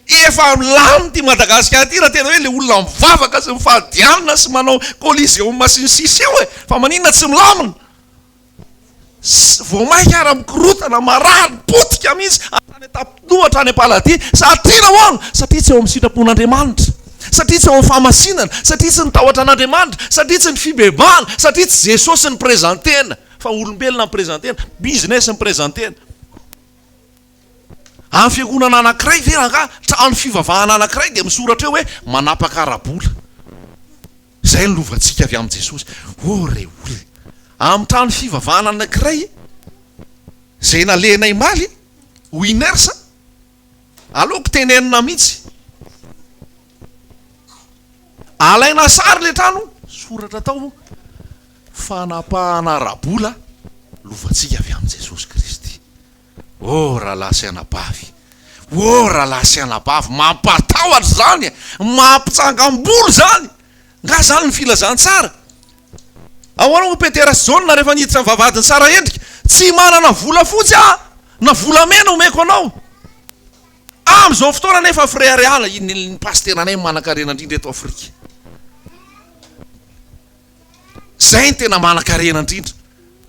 Efa milamina ity Madagasikara ity raha tena hoe le olona mivavaka sy mifady hanina sy manao coliseum sy ny sisa eo e! Fa maninona tsy milamina? Vao mainka ara mikorotana, marary, potika mihitsy hatrany an-tampon-doha hatrany am-paladia. Satria nahoana? Satria tsy eo amin'ny sitrapon'Andriamanitra, satria tsy eo amin'ny fahamasinana, satria tsy ny tahotra an'Andriamanitra, satria tsy ny fibebahana, satria tsy Jesosy ny prezantena fa olombelona ny prezantena, business ny prezantena. Amin'ny fiangonana anankiray ve rangaha, trano fivavahana anankiray dia misoratra eo hoe manapaka ara-bola. Izay no lovantsika avy amin'i Jesosy. Oh re olona! Amin'ny trano fivavahana anankiray izay nalehanay omaly, Winners, aleoko tenenina mihitsy. Alaina sary ilay trano, soratra tao, fanapahana ara-bola, lovantsika avy amin'i Jesosy Kristy. Oh rahalahy sy anabavy, oh rahalahy sy anabavy, mampatahotra izany e! Mampitsangam-bolo izany! Nga izany ny filazantsara? Ahoana moa Petera sy Jaona rehefa niditra ny vavahadin'i Sara Endrika? Tsy manana volafotsy aho na volamena omeko anao. Amin'izao fotoana anefa fireharehana, ny pasiteranay manan-karena indrindra eto Afrika. Zay no tena manankarena indrindra.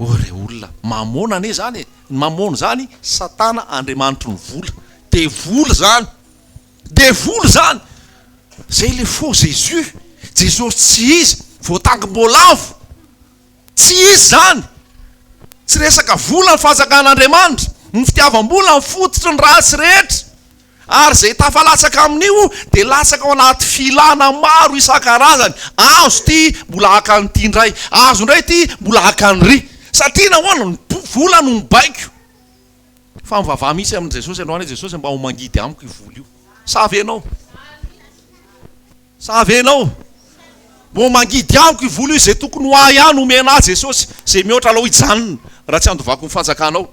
Oh re olona, mamôna anie zany e! Ny mamôna zany satana andriamanitry ny vola. Devoly zany! Devoly zany! Zay le faux Jésus, Jesosy tsy izy, voatangim-boalavo. Tsy izy zany! Tsy resaka vola ny fanjakan'Andriamanitra, ny fitiavam-bola ny fototry ny ratsy rehetra. Ary izay tafalatsaka amin'io dia latsaka ao anaty filana maro isan-karazany, azo ity mbola haka an'ity indray, azo indray ity mbola haka an'iry. Satria nahoana? Ny vola no mibaiko. Fa mivavaha mihitsy amin'i Jesosy androany hoe Jesosy mba ho mangidy amiko io vola io. Sa ve ianao? Sa ve ianao? Mba ho mangidy amiko io vola io, izay tokony ho ahy ihany omena ahy Jesosy, izay mihoatra alao hijanona raha tsy handovako ny fanjakanao.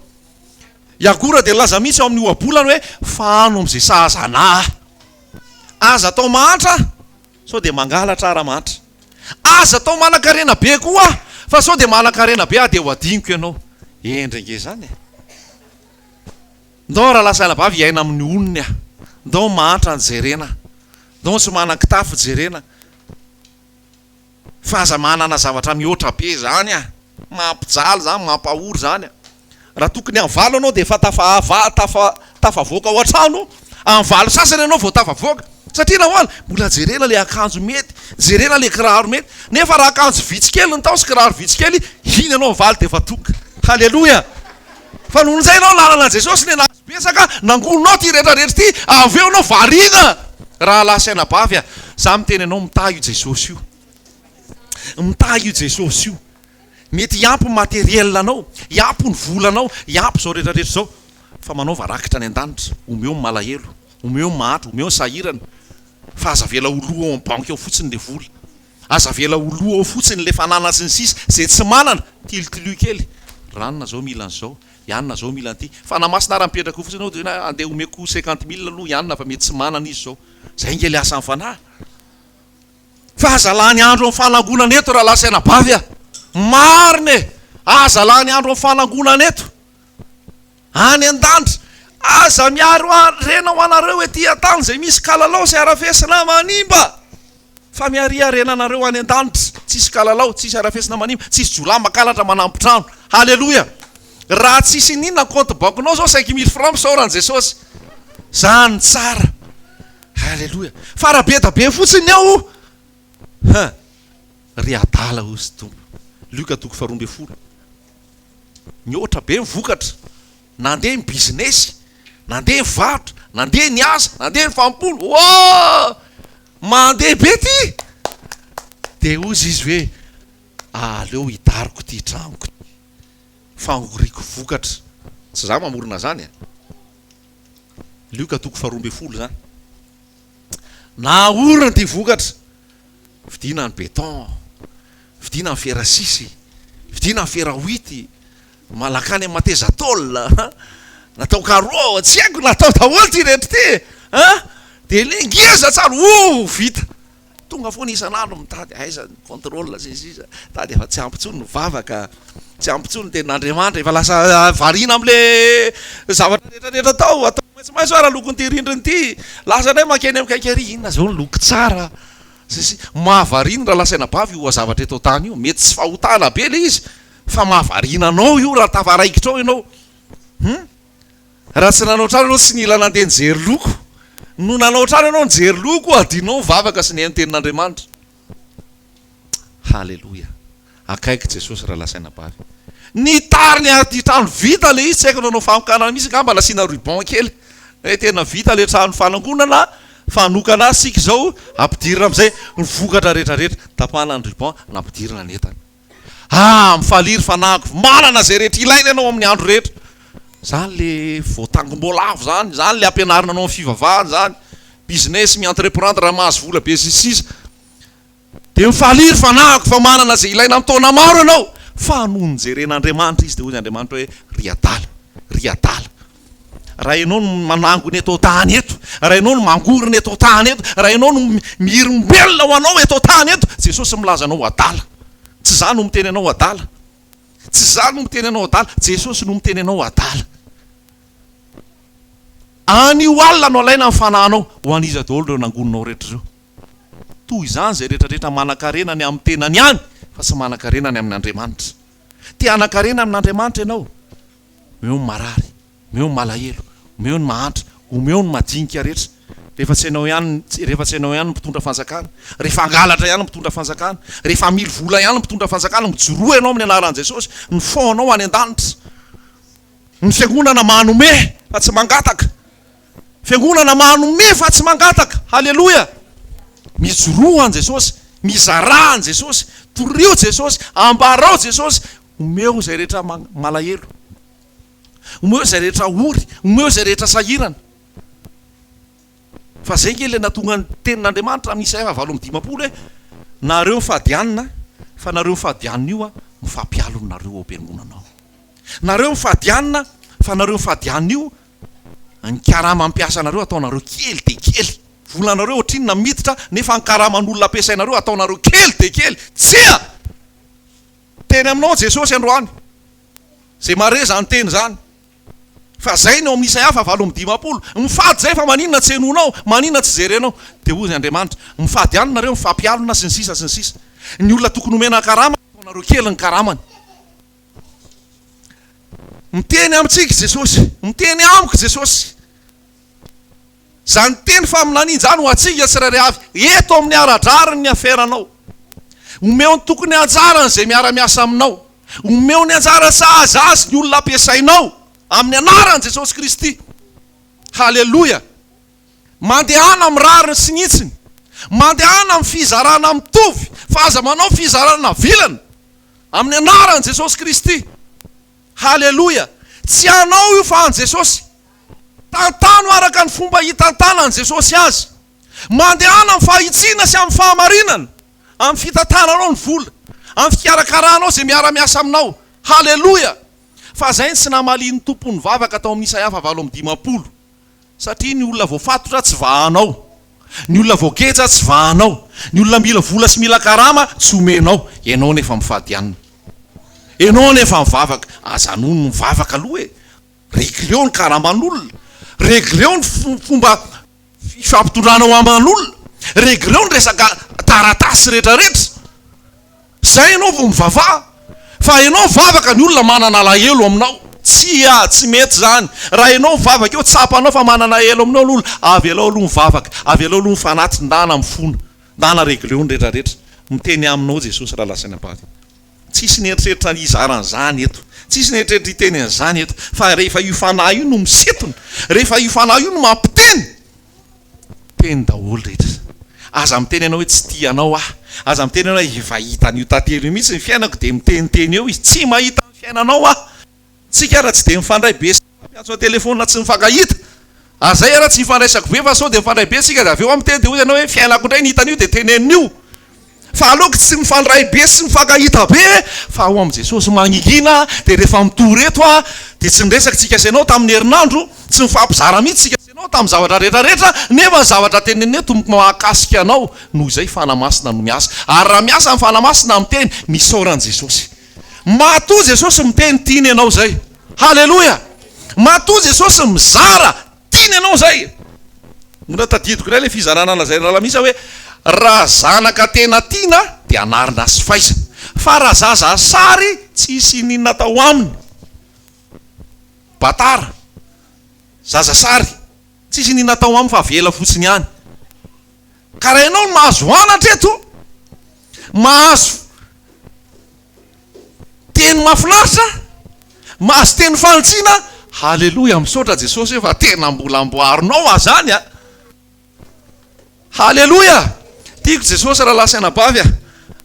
I Agora dia nilaza mihitsy ao amin'ny ohabolany hoe, Fahano amin'izay sahaza anà aho. Aza atao mahantra aho, sao dia mangalatra aho raha mahantra. Aza atao manankarena be koa aho, fa sao dia manankarena be aho dia ho adinoko ianao. Hendry ange izany e! Ndao rahalahy sy anabavy hiaina amin'ny onony aho. Ndao mahantra ny jerena. Ndao tsy manan-kitafy jerena. Fa aza manana zavatra mihoatra be izany a! Mampijaly izany, mampahory izany a! Raha tokony amin'ny valo ianao dia efa tafa tafa tafavoaka ao an-trano, amin'ny valo sasany ianao vao tafavoaka. Satria nahoana? Mbola jerena ilay akanjo mety, jerena ilay kiraro mety. Nefa raha akanjo vitsy kely ny tao sy kiraro vitsy kely, iny ianao amin'ny valo dia efa tonga. Haleloia! Fa noho izay ianao nanana an'i Jesosy ilay nahazo betsaka, nangoninao ity rehetra rehetra ity, avy eo ianao variana! Rahalahy sy anabavy a, za miteny anao mitahy io Jesosy io. Mitahy io Jesosy io. Mety hiampy ny matériel anao, hiampy ny volanao, hiampy izao rehetra rehetra izao. Fa manaova rakitra any an-danitra, omeo ny malahelo, omeo ny mahantra, omeo ny sahirana. Fa aza avela ho lo ao amin'ny banky ao fotsiny ilay vola. Aza avela ho lo ao fotsiny ilay fananana sy ny sisa Izay tsy manana, tilitilio kely. Ranona zao mila an'izao, i anona zao mila an'ity. Fanahy Masina ary mipetraka eo fotsiny eo dia hoe andeha omeko cinquante mille aloha i anona fa mety tsy manana izy izao. Izay ange ilay asan'ny Fanahy. Fa aza lany andro amin'ny fanangonana eto rahalahy sy anabavy a! Marina e! Aza lany andro amin'ny fanangonana eto. Any an-danitra. Aza miaro harena ho anareo ety an-tany izay misy kalalao sy harafesina manimba. Fa miaria harena anareo any an-danitra. Tsisy kalalao, tsisy harafesina manimba, tsisy jiolahy mankalatra manampy trano. Haleloia! Raha tsisy ininona ny compte banquenao zao 5000 francs misaora an'i Jesosy. Zany tsara. Haleloia! Fa raha be da be fotsiny ao, ha, ry adala hozy Tompo. Lioka toko faharoa ambinifolo. Nihoatra be ny vokatra, nandeha ny bizinesy, nandeha ny varotra, nandeha ny asa, nandeha ny fanompoana, ooh! Mandeha be ity! Dia hozy izy hoe, aleo hidariko ity tranoko ity, fangoriako vokatra. Tsy izaho mamorona izany e! Lioka toko faharoa ambinifolo izany. Naorina ity vokatra, vidiana ny béton. Vidiana ny fera sisy, vidiana ny fera huit, malakany amin'ny mateza tôle an, natao carreau, tsy haiko, natao daholo ity rehetra ity e! An! Dia le ngeza tsara, oh! Vita! Tonga foana isan'andro mitady aiza ny contrôle sy ny sisa, tady efa tsy ampy intsony ny vavaka, tsy ampy intsony ny tenin'Andriamanitra, efa lasa variana amin'le zavatra rehetra rehetra atao, atao maitsomaitso ara lokon'ity rindrina ity, lasa indray mankeny amin'ny quincaillerie, inona izao ny loko tsara, sy ny sisa, mahavariana raha lasa anabavy io zavatra eto an-tany io, mety tsy fahotana be le izy fa mahavariana anao io raha tafaraikitra ao ianao, hum. Raha tsy nanao trano ianao tsy nila nandeha nijery loko. No nanao trano ianao nijery loko adinonao ny vavaka sy nihaino tenin'Andriamanitra. Haleloia. Akaiky Jesosy raha lasaina bavy. Nitariny aty trano vita le izy tsy haiko nanao famokarana mihitsy angamba nasiana ruban kely. Hoe tena vita le trano fanangonana fa hanokana azy sika izao ampidirina amin'izay ny vokatra rehetra rehetra. Tapahana ny ruban nampidirina ny entana. Ah, mifalia ry fanahiko, manana izay rehetra ilaina ianao amin'ny andro rehetra. Izany le voatangom-boalavo izany, izany le ampianarina anao amin'ny fivavahana izany, business, mi-entreprendre, mahazo vola be sy ny sisa. Dia mifalia ry fanahiko fa manana izay ilaina amin'ny taona maro ianao. Fa nony jeren'Andriamanitra izy dia hoy Andriamanitra hoe, ry adala, ry adala. Raha ianao no manangona eto an-tany eto, raha ianao no mangorona eto an-tany eto, raha ianao no mihirim-belona ho anao eto an-tany eto, Jesosy milaza anao ho adala. Tsy izaho no miteny anao adala. Tsy izaho no miteny anao adala, Jesosy no miteny anao adala. Anio alina no alaina ny fanahinao. Ho an'iza daholo ireo nangoninao rehetra ireo? Toy izany izay rehetra rehetra manan-karena ny amin'ny tenany ihany fa tsy manan-karena ny amin'Andriamanitra. Te hanan-karena amin'Andriamanitra ianao? Omeo ny marary, omeo ny malahelo, omeo ny mahantra, omeo ny madinika rehetra. Rehefa tsy hainao ihany, rehefa tsy hainao ihany ny mpitondra fanjakana, rehefa hangalatra ihany ny mpitondra fanjakana, rehefa hamily vola ihany ny mpitondra fanjakana, mijoroa ianao amin'ny anaran'i Jesosy, ny fonao any an-danitra. Ny fiangonana manome fa tsy mangataka. Fiangonana manome fa tsy mangataka. Haleloia! Mijoroa an'i Jesosy, mizarà an'i Jesosy, torio Jesosy, ambarao Jesosy, omeo izay rehetra malahelo, omeo izay rehetra ory, omeo izay rehetra sahirana. Fa izay ange ilay nahatonga ny tenin'Andriamanitra amin'ny Isaia faha 58 hoe, Nareo mifady hanina, fa nareo mifady hanina io mifampialona nareo ao am-piangonana ao. Nareo mifady hanina, fa nareo mifady hanina io Ny karama ampiasanareo ataonareo kely dia kely. Volanareo ohatrinona miditra nefa ny karaman'olona ampiasainareo ataonareo kely dia kely. Tsia! Teny aminao Jesosy androany. Izay mahare izany teny izany. Fa izay ny ao amin'ny Isaia faha 58. Mifady izay fa maninona tsy henoinao? Maninona tsy jerenao? Dia hoy Andriamanitra, mifady ihany nareo, mifampialona sy ny sisa sy ny sisa. Ny olona tokony homena karama ataonareo kely ny karamany. Miteny amintsika i Jesosy. Miteny amiko Jesosy. Izany teny faminaniana izany ho antsika tsirairay avy eto amin'ny ara-drariny ny aferanao. Omeo ny tokony anjarany izay miara-miasa aminao. Omeo ny anjara sahaza azy ny olona ampiasainao amin'ny anaran'i Jesosy Kristy. Haleloia! Mandehana amin'ny rariny sy ny hitsiny. Mandehana amin'ny fizarana mitovy fa aza manao fizarana vilana. Amin'ny anaran'i Jesosy Kristy. Haleloia! Tsy anao io fa an'i Jesosy. Tantano araka ny fomba hitantanan'i Jesosy azy. Mandehana amin'ny fahitsiana sy amin'ny fahamarinana, amin'ny fitantananao ny vola, amin'ny fikarakaranao izay miara-miasa aminao. Haleloia! Fa izay no tsy namalian'ny Tompo ny vavaka tao amin'ny Isaia faha 58. Satria ny olona voafatotra tsy vahanao, ny olona voageja tsy vahanao, ny olona mila vola sy mila karama tsy omenao, ianao nefa mifady hanina. Ianao nefa mivavaka, aza nono mivavaka aloha e! Regleo ny karaman'olona, regleo ny fomba fifampitondranao aman'olona, regleo ny resaka taratasy retraretra. Zay ianao vao mivavaha. Fa ianao mivavaka ny olona manana alahelo aminao. Tsia, tsy mety izany. Raha ianao mivavaka eo tsapanao fa manana alahelo aminao ny olona, avelao aloha mivavaka, avelao aloha mifanaty, ndana mifona, ndana regleo ny retraretra. Miteny aminao Jesosy raha lazaina am-bava. Tsisy nieritreritra ny hizara an'izany eto. Tsisy nieritreritra hiteny an'izany eto. Fa rehefa io fanahy io no misintona, rehefa io fanahy io no mampiteny, Teny daholo rehetra. Aza miteny ianao hoe tsy tia anao aho. Aza miteny ianao hoe efa hita an'io tantely io mihitsy ny fiainako dia miteniteny eo izy. Tsy mahita ny fiainanao aho. Tsika ara tsy dia mifandray be sy mifampiantso an-telefaonina tsy mifankahita. Ary zay ara tsy ifandraisako be fa sao dia mifandray be tsika dia avy eo aho miteny dia hoy ianao hoe fiainako indray ny hitan'io dia teneniny io. Fa aleoko tsy mifandray be sy mifankahita be fa ao amin'i Jesosy mangingina dia rehefa mitory eto aho dia tsy niresaka tsika sy ianao tamin'ny herinandro, tsy nifampizara mihitsy tsika sy ianao tamin'ny zavatra rehetra rehetra nefa ny zavatra tenenina eto mahakasika anao noho izay Fanahy Masina no miasa. Ary raha miasa ny Fanahy Masina miteny, misaora an'i Jesosy. Matoa Jesosy miteny tiany ianao izay. Haleloia! Matoa Jesosy mizara Tiany ianao izay. Mbola tadidiko indray ilay fizarana lazain'i Ralamisa hoe raha zanaka tena tiana dia anarina sy faizina. Fa raha zaza sary tsisy ininona atao aminy. Batara. Zaza sary. Tsisy ininona atao aminy fa avela fotsiny ihany. Ka raha ianao no mahazo anatra eto, mahazo Teny mahafinaritra, mahazo teny fanitsiana, haleloia misaotra Jesosy hoe fa tena mbola amboarinao aho zany a! Haleloia! Tiako Jesosy rahalahy sy anabavy a!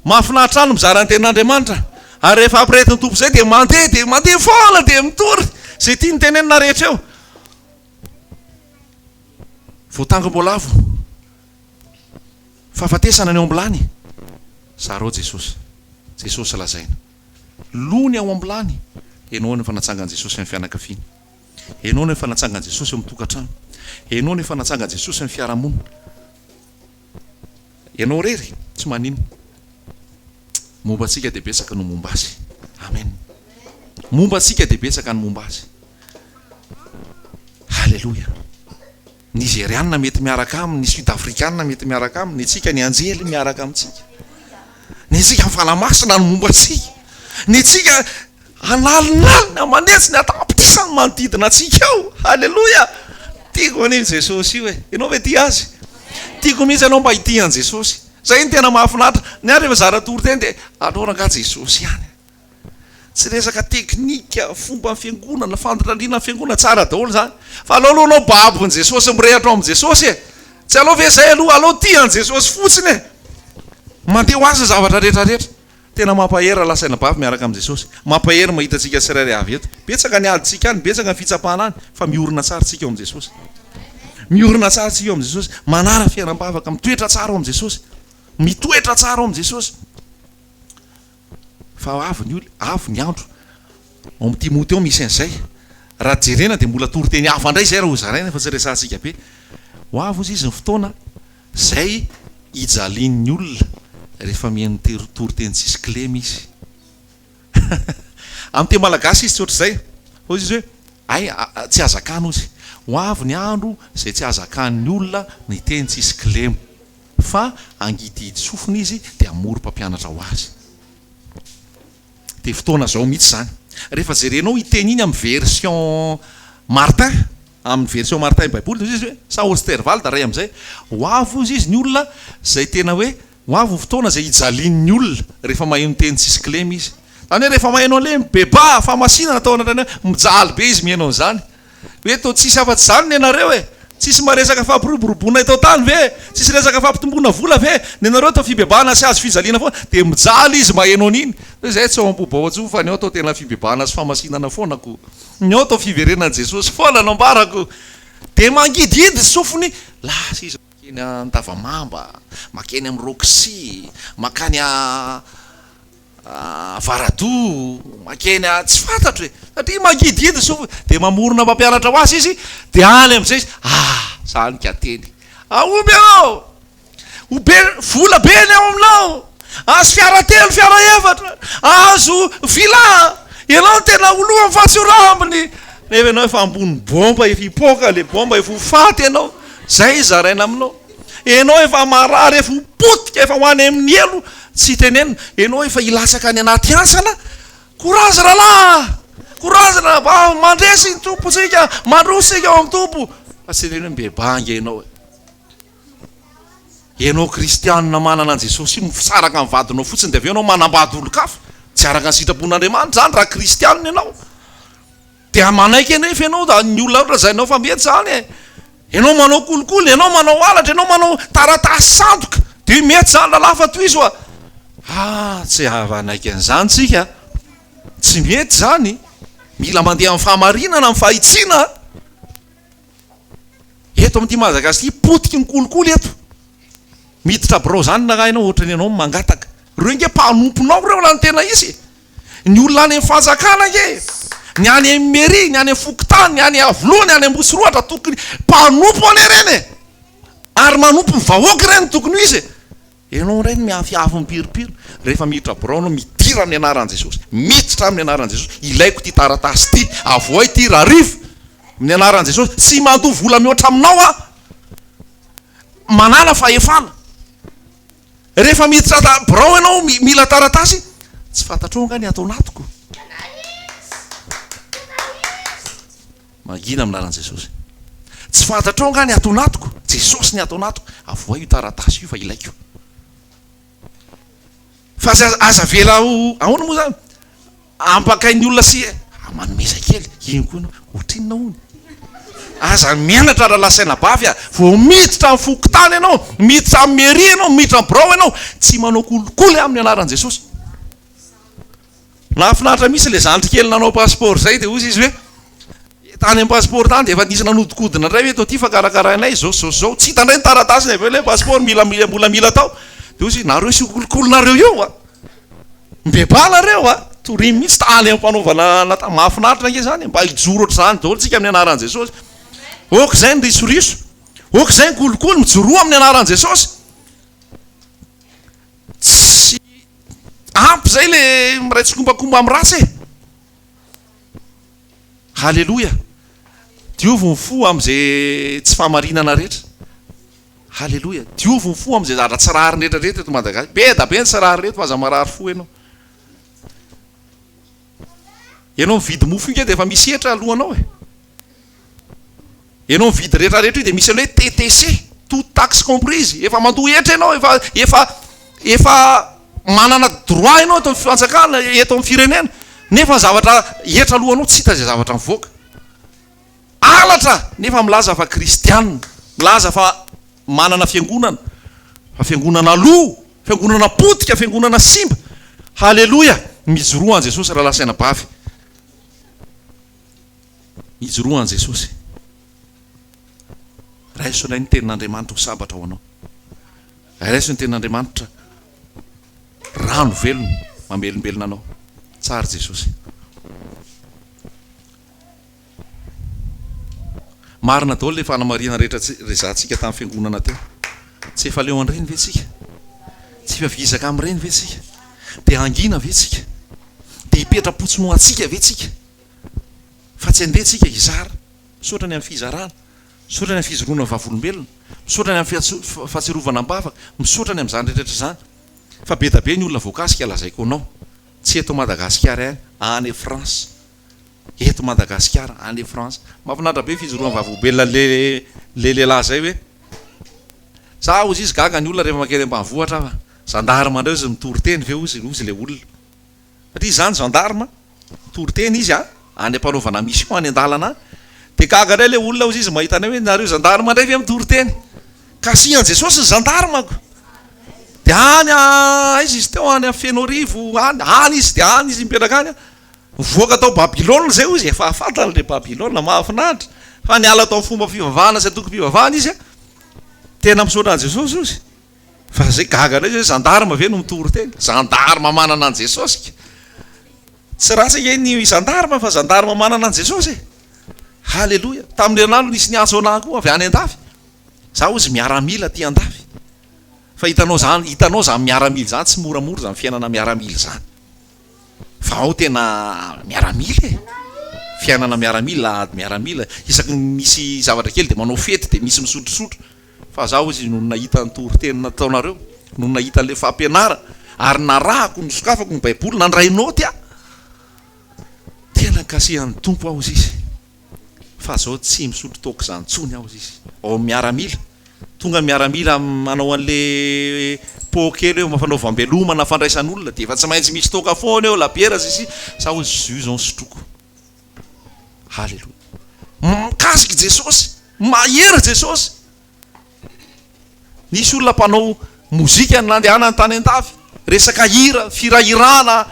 Mahafinaritra ahy ny mizara ny tenin'Andriamanitra, ary rehefa ampirehetin'ny Tompo izay dia mandeha dia mandeha foana dia mitory izay tiany tenenina rehetra eo. Voatangom-boalavo. Fahafatesana ny ao am-bilany? Zarao Jesosy. Jesosy lazaina. Lo ny ao am-bilany. Henoy ny efa natsangan'i Jesosy amin'ny fianakaviana. Henoy ny efa natsangan'i Jesosy eo amin'ny tokantrano. Henoy ny efa natsangan'i Jesosy amin'ny fiarahamonina. Ianao irery? Tsy maninona. Momba antsika dia betsaka no momba Azy. Amen. Momba antsika dia betsaka ny momba Azy. Haleloia. Nizerianina mety miaraka aminy, ny Sud Afrikana mety miaraka aminy, ny antsika ny anjely miaraka amintsika. Ny antsika ny Fanahy Masina no momba antsika. Ny antsika analinalina manetsy ny an-tapitrisa ny manodidina antsika ao. Haleloia! Tiako anie io Jesosy io e. Ianao ve tia Azy? Tiako mihitsy ianao mba hitia an'i Jesosy. Izay no tena mahafinaritra. Ny ahy rehefa zara toriteny dia aleo rangaha Jesosy ihany. Tsy resaka teknika, fomban'ny fiangonana, fandrariana ny fiangonana, tsara daholo izany. Fa aleo aloha anao babon'i Jesosy, mirehatra ao amin'i Jesosy e. Tsy aleo ve izay aloha, aleo tia an'i Jesosy fotsiny e. Mandeha ho azy ny zavatra rehetra rehetra. Tena mampahery raha lasa anabavy miaraka amin'i Jesosy. Mampahery mahita antsika tsirairay avy eto. Betsaka ny adintsika any, betsaka ny fitsapana any, fa miorina tsara tsika ao amin'i Jesosy. Miorina tsara tsika ao amin'i Jesosy. Manara fiainam-bavaka, mitoetra tsara ao amin'i Jesosy. Mitoetra tsara ao amin'i Jesosy. Fa avy ny ol, avy ny andro. Ao amin'ny Timoty ao misy an'izay. Raha jerena dia mbola toriteny hafa indray izay raha hozaraina fa tsy resahantsika be. Ho avy hozy izy ny fotoana izay hijalian'ny olona rehefa mihaino toriteny tsisy kilema izy. Amin'ny teny malagasy izy tsy ohatr'izay. Hoy izy hoe, hay tsy hazakana hozy. Ho avy ny andro izay tsy hazakan'ny olona ny teny tsisy kilema. Fa hangidihidy sofina izy dia hamory mpampianatra ho azy. Dia fotoana izao mihitsy izany. Rehefa jerenao iny teny iny amin'ny version Martin, amin'ny version Martin baiboly dia hoy izy hoe, sa Osterwald ray amin'izay, ho avy hozy izy ny olona izay tena hoe, ho avy ny fotoana izay hijalian'ny olona rehefa maheno teny tsisy kilema izy. Izany hoe rehefa maheno an'ilay mibebaha, fahamasinana atao anatin'ny hoe mijaly be izy miheno an'izany. Hoe toa tsisy afa-tsy izany nenareo e! Tsisy mba resaka fampiroboroboana eto an-tany ve? Tsisy resaka fampitomboana vola ve? Nenareo toa fibebahana sy hazo fijaliana foana. Dia mijaly izy maheno an'iny. Hoe izay tsy ao am-po intsony fa ny ao toa tena fibebahana sy fahamasinana foana ko. Ny ao toa fiverenan'i Jesosy foana no ambarako. Dia mangidihidy ny sofiny. Lasa izy makeny Andavamamba, makeny amin'ny Roxy, makany a. Avaradoha, makeny a, tsy fantatro e, satria mangidihidy ny sofiny, dia mamorona mpampianatra ho azy izy, dia any amin'izay izy, ah, zany ka teny, ahomby ianao, ho be, vola be ny ao aminao, azo fiara telo, fiara efatra, azo villa, ianao no tena ho lohan'ny fahatsorambiny, nefa ianao efa ambony bomba, efa hipoaka le bomba, efa ho faty ianao, zay zaraina aminao. Enao efa marary efa ho potika efa ho any amin'ny helo tsy tenenina enao efa hilatsaka any anaty hantsana courage rahalahy a! Courage rahavavy mandresy ny Tompo tsika mandroso tsika ao amin'ny Tompo fa tsy teneno hoe mibebaha ange enao e! Enao kristianina manana an'i Jesosy io misaraka amin'ny vadinao fotsiny dia avy eo enao manambady olon-kafa tsy araka ny sitrapon'Andriamanitra izany raha kristianina enao. Dia manaiky anefa ianao da ny olona lazainao fa mety izany e! Ianao manao kolikoly, ianao manao halatra, ianao manao taratasy sandoka, dia mety izany rahalahy fa tohizo a! Ah, tsy hanaiky an'izany tsika, tsy mety izany, mila mandeha amin'ny fahamarinana, amin'ny fahitsiana. Eto amin'ity Madagasikara ity, potiky ny kolikoly eto. Miditra birao zany na ianao ohatran'ny ianao mangataka. Reo nge mpanomponao reo raha ny tena izy e. Ny olona any amin'ny fanjakana nge e. Ny any amin'ny mairie, ny any amin'ny fokontany, ny any Iavoloha, ny any Ambohitsorohatra tokony mpanompo anie ireny e. Ary manompo ny vahoaka ireny tokony ho izy e. Ianao indray no miafiafy mipiripiry. Rehefa miditra birao ianao midira amin'ny anaran'i Jesosy. Miditra amin'ny anaran'i Jesosy. Ilaiko ity taratasy ity. Avohay ity rahariva. Amin'ny anaran'i Jesosy. Tsy mandoa vola mihoatra aminao aho. Manala fahefana. Rehefa miditra birao ianao mila taratasy, tsy fantatrao angaha ny ato anatiko? Mangina amin'ny anaran'i Jesosy. Tsy fantatrao angaha ny ato anatiko? Jesosy ny ato anatiko. Avohay io taratasy io fa ilaiko. Fa aza aza avela ho ahoana moa zany? Ampakain'ny olona sy manomeza kely, iny koa ianao, ohatrinona hono? Aza mianatra rahalahy sy anabavy a! Vao miditra amin'ny fokontany ianao, miditra amin'ny mairie ianao, miditra amin'ny birao ianao, tsy manao kolikoly amin'ny anaran'i Jesosy. Nahafinaritra mihitsy ilay zandry kely nanao passeport izay dia hozy izy hoe tany amin'ny passeport tany dia efa nisy nanodikodina indray hoe toa ity fa karakarainay izao sy izao sy izao, tsy hita indray ny taratasiny avy eo ilay passeport mila mila mbola mila atao. Dia hozy izy nareo sy io kolikolinareo io a! Mibebaha nareo a! Torino mihitsy tany am-panaovana nata mahafinaritra ange izany e! Mba hijoro ohatr'izany daholo tsika amin'ny anaran'i Jesosy. Ok izay ny risoriso, ok izay ny kolikoly, mijoroa amin'ny anaran'i Jesosy. Tsy ampy izay le miray tsikombakomba amin'ny ratsy e! Haleloia! Diovy ny fo amin'izay tsy fahamarinana rehetra. Haleloia! Diovy ny fo amin'izay zavatra tsy rariny rehetra rehetra eto Madagasikara. Be da be ny tsy rariny eto fa aza marary fo ianao. Ianao mividy mofo io nge dia efa misy hetra alohanao e. Ianao mividy rehetra rehetra io dia misy an'ilay hoe TTC, toute taxe comprise, efa mandoa hetra ianao, efa efa efa manana droit ianao eto amin'ny fanjakana, eto amin'ny firenena, nefa ny zavatra hetra alohanao tsy hita izay zavatra mivoaka. Halatra nefa milaza fa kristiana, milaza fa manana fiangonana, fa fiangonana lo, fiangonana potika, fiangonana simba. Haleloia! Mijoroa an'i Jesosy rahalahy sy anabavy. Mijoroa an'i Jesosy. Raiso indray ny tenin'Andriamanitra ho sabatra ho anao. Raiso ny tenin'Andriamanitra rano velona mamelombelona anao. Tsara Jesosy. Marina daholo ilay fanamarihana rehetra rezahantsika tamin'ny fiangonana teo. Tsy efa leo an'ireny ve tsika? Tsy efa vizaka amin'ireny ve tsika? Dia hangina ve tsika? Dia hipetra-potsiny ho antsika ve tsika? Fa tsy handeha tsika hizara. Misaotra ny amin'ny fizarana. Misaotra ny amin'ny fijoroana vavolombelona. Misaotra ny amin'ny fahatsiarovana am-bavaka. Misaotra ny amin'izany rehetra rehetra izany. Fa be da be ny olona voakasika lazaiko anao. Tsy eto Madagasikara ihany, any France. Eto Madagasikara, any France. Mahafinaritra be fijoroan'ny vavolombelona le le lehilahy zay hoe za hozy izy gaga ny olona rehefa mankeny ambanivohitra aho fa gendarme ndray hozy mitory teny ve hozy hozy le olona. Satria izy zany gendarme, mitory teny izy a, any am-panaovana mission any an-dalana any. Dia gaga indray le olona hozy izy mahita anay hoe nareo gendarme indray ve mitory teny. Kasihan'i Jesosy ny gendarme ko. Dia any aiza izy teo, any Fenoarivo any, any izy dia any izy mipetraka any. Nivoaka tao Babylona izay hozy, efa fantany ilay Babylona, mahafinaritra. Fa niala tao amin'ny fomba fivavahana sy antokom-pivavahana izy. Tena misaotra an'i Jesosy hozy. Fa zay gaga indray zay, gendarme ve no mitory teny? Gendarme manana an'i Jesosy ka. Tsy ratsy ange ny gendarme fa gendarme manana an'i Jesosy e. Haleloia. Tamin'ny herinandro nisy niantso anah koa avy any andafy. Za hozy miaramila aty andafy. Fa hitanao zany, hitanao zany miaramila zany, tsy moramora zany fiainana miaramila zany. Fa ao tena miaramila e! Fiainana miaramila, ady miaramila, isaky ny misy zavatra kely dia manao fety dia misy misotrosotro. Fa za hozy nony nahita ny toriteny nataonareo, nony nahita an'ilay fampianarana, ary narahako, nosokafako ny baiboly, nandray naoty aho, tena nikasihan'ny Tompo aho hozy izy. Fa zao tsy misotro toaka izany intsony aho hozy izy. Ao amin'ny miaramila. Tonga ny miaramila manao an'le pot kely hoe fanaovam-beloma na fandraisan'olona dia efa tsy maintsy misy toaka foana eo, labiera sy ny sisa, za hozy jus zao no sotroiko. Haleloia. Mikasika i Jesosy, mahery Jesosy. Nisy olona mpanao mozika nandehanany tany an-dafy, resaka hira, firahirana,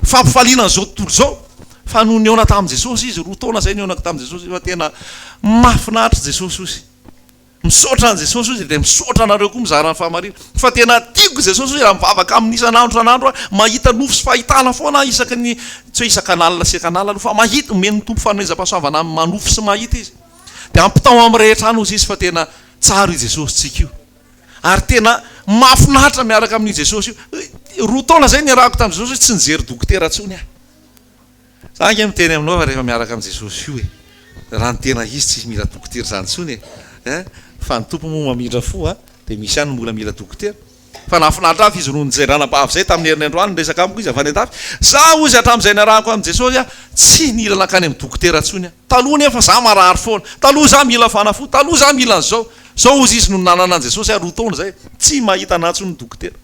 fampifaliana an'izao tontolo izao. Fa nony nihaona tamin'i Jesosy izy, roa taona izay nihaonako tamin'i Jesosy, efa tena mahafinaritra Jesosy hozy. Misaotra an'i Jesosy hozy dia misaotra anareo koa mizara ny fahamarinana. Fa tena tiako Jesosy hozy raha mivavaka aminy isan'andro isan'andro aho, mahita nofy sy fahitana foana aho isaky ny, tsy hoe isakan'alina sy isan'alina aloha fa mahita, omen'ny Tompo fanomezam-pahasoavana manofy sy mahita izy. Dia ampitao amin'ny rehetra any hozy izy fa tena tsara io Jesosintsika io. Ary tena mahafinaritra miaraka amin'io Jesosy io. Roa taona izay niarahako tamin'i Jesosy hoe tsy nijery dokotera intsony aho. Za ange miteny aminao fa rehefa miaraka amin'i Jesosy io e, raha ny tena izy tsy mila dokotera izany intsony e, eh, fa ny Tompo moa mamindra fo a, dia misy ihany ny mbola mila dokotera. Fa nahafinaritra ahy fa izy roa izay ranabavy izay tamin'ny heriny androany niresaka amiko izy avy any an-dafy, za hozy hatramin'izay niarahako amin'i Jesosy aho tsy nila nankany amin'ny dokotera intsony aho, taloha nefa za marary foana, taloha za mila fanafody, taloha za mila an'izao, zao hozy izy no nanana an'i Jesosy aho roa taona izay, tsy mahita anah intsony ny dokotera.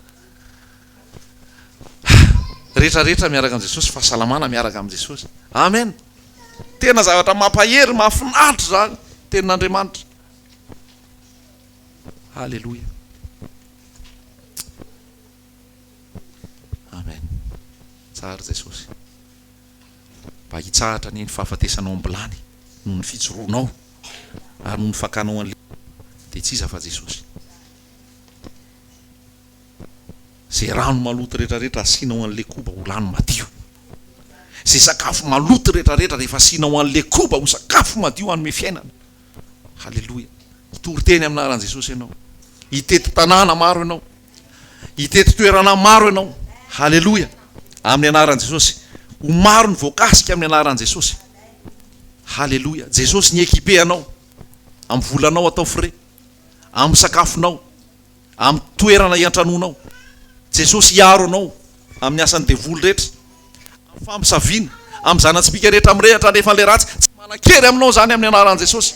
Rehetra rehetra miaraka amin'i Jesosy, fahasalamana miaraka amin'i Jesosy. Amen. Tena zavatra mampahery, mahafinaritra izany tenin'Andriamanitra. Haleloia. Amen. Tsara Jesosy. Mba hitsahatra anie ny fahafatesanao am-bilany noho ny fijoroanao ary noho ny fakanao an'ilay dia tsy iza fa Jesosy. Izay rano maloto rehetra rehetra asianao an'ilay koba ho rano madio. Izay sakafo maloto rehetra rehetra rehefa asianao an'ilay koba ho sakafo madio hanome fiainana. Haleloia. Hitory teny amin'ny anaran'i Jesosy ianao. Hitety tanàna maro ianao. Hitety toerana maro ianao. Haleloia. Amin'ny anaran'i Jesosy. Ho maro ny voakasika amin'ny anaran'i Jesosy. Haleloia. Jesosy ni-équiper anao. Amin'ny volanao atao frais. Amin'ny sakafonao. Amin'ny toerana iantranoanao. Jesosy hiaro anao amin'ny asan'ny devoly rehetra, amin'ny famosaviana, amin'ny zana-tsipìka rehetra mirehatra alefan'ilay ratsy. Tsy manan-kery aminao izany amin'ny anaran'i Jesosy.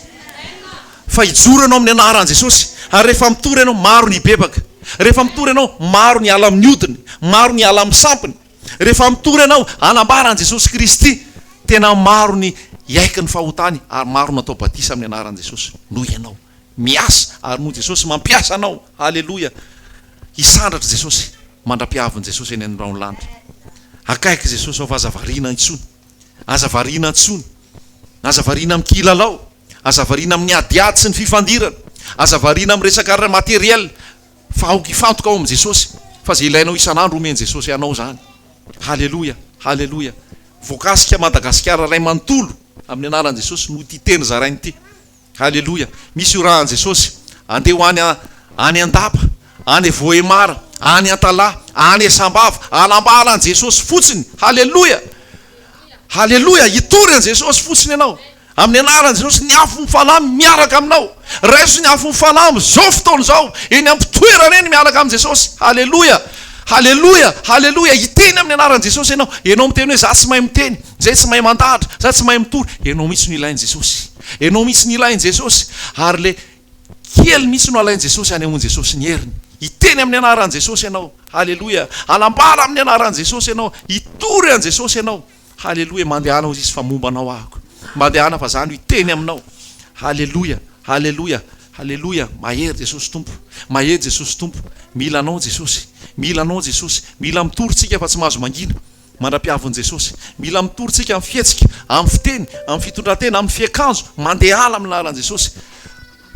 Fa hijoro ianao amin'ny anaran'i Jesosy. Ary rehefa mitory ianao, maro ny hibebaka. Rehefa mitory ianao, maro ny hiala amin'ny odiny, maro ny hiala amin'ny sampiny. Rehefa mitory ianao, hanambara an'i Jesosy Kristy, tena maro ny hiaiky ny fahotany ary maro no hatao batisa amin'ny anaran'i Jesosy noho ianao. Miasa ary noho Jesosy mampiasa anao Haleloia Hisandratra Jesosy mandra-piavin'i Jesosy eny amin'ny rahon'ny lanitra Akaiky Jesosy ao fa aza variana intsony Aza variana intsony Aza variana amin'ny kilalao Aza variana amin'ny adiady sy ny fifandirana Aza variana amin'ny resaka ara materiel Fa aoka hifantoka ao amin'i Jesosy fa izay ilainao isan'andro omen'i Jesosy anao izany Haleloia Haleloia Voakasika Madagasikara iray manontolo amin'ny anaran'i Jesosy noho ity teny zaraina ity Haleloia! Misy io raha an'i Jesosy. Andeha ho any any Andapa, any Vohemar, any Antalaha, any Sambava, hanambara an'i Jesosy fotsiny. Haleloia! Haleloia! Hitory an'i Jesosy fotsiny ianao. Amin'ny anaran'i Jesosy, ny afon'ny Fanahy miaraka aminao. Raiso ny afon'ny Fanahy amin'izao fotoana izao, eny am-pitoerana eny miaraka amin'i Jesosy. Haleloia! Haleloia! Haleloia! Hiteny amin'ny anaran'i Jesosy ianao. Ianao miteny hoe, Izaho tsy mahay miteny. Zay tsy mahay mandahatra, za tsy mahay mitory, enao mihitsy no ilain'i Jesosy. Enao mihitsy no ilain'i Jesosy. Ary le kely mihitsy no alain'i Jesosy hanehoan'i Jesosy ny heriny. Hiteny amin'ny anaran'i Jesosy ianao. Haleloia. Hanambara amin'ny anaran'i Jesosy ianao. Hitory an'i Jesosy ianao. Haleloia. Mandehana hozy izy fa momba anao ahako. Mandehana fa za no hiteny aminao. Haleloia. Haleloia. Haleloia. Mahery Jesosy Tompo. Mahery Jesosy Tompo. Mila anao Jesosy. Mila anao Jesosy. Mila mitory tsika fa tsy mahazo mangina. Mandra-piavin'i Jesosy. Mila mitory tsika amin'ny fihetsika, amin'ny fiteny, amin'ny fitondran-tena, amin'ny fiakanjo, mandehana amin'ny lalan'i Jesosy.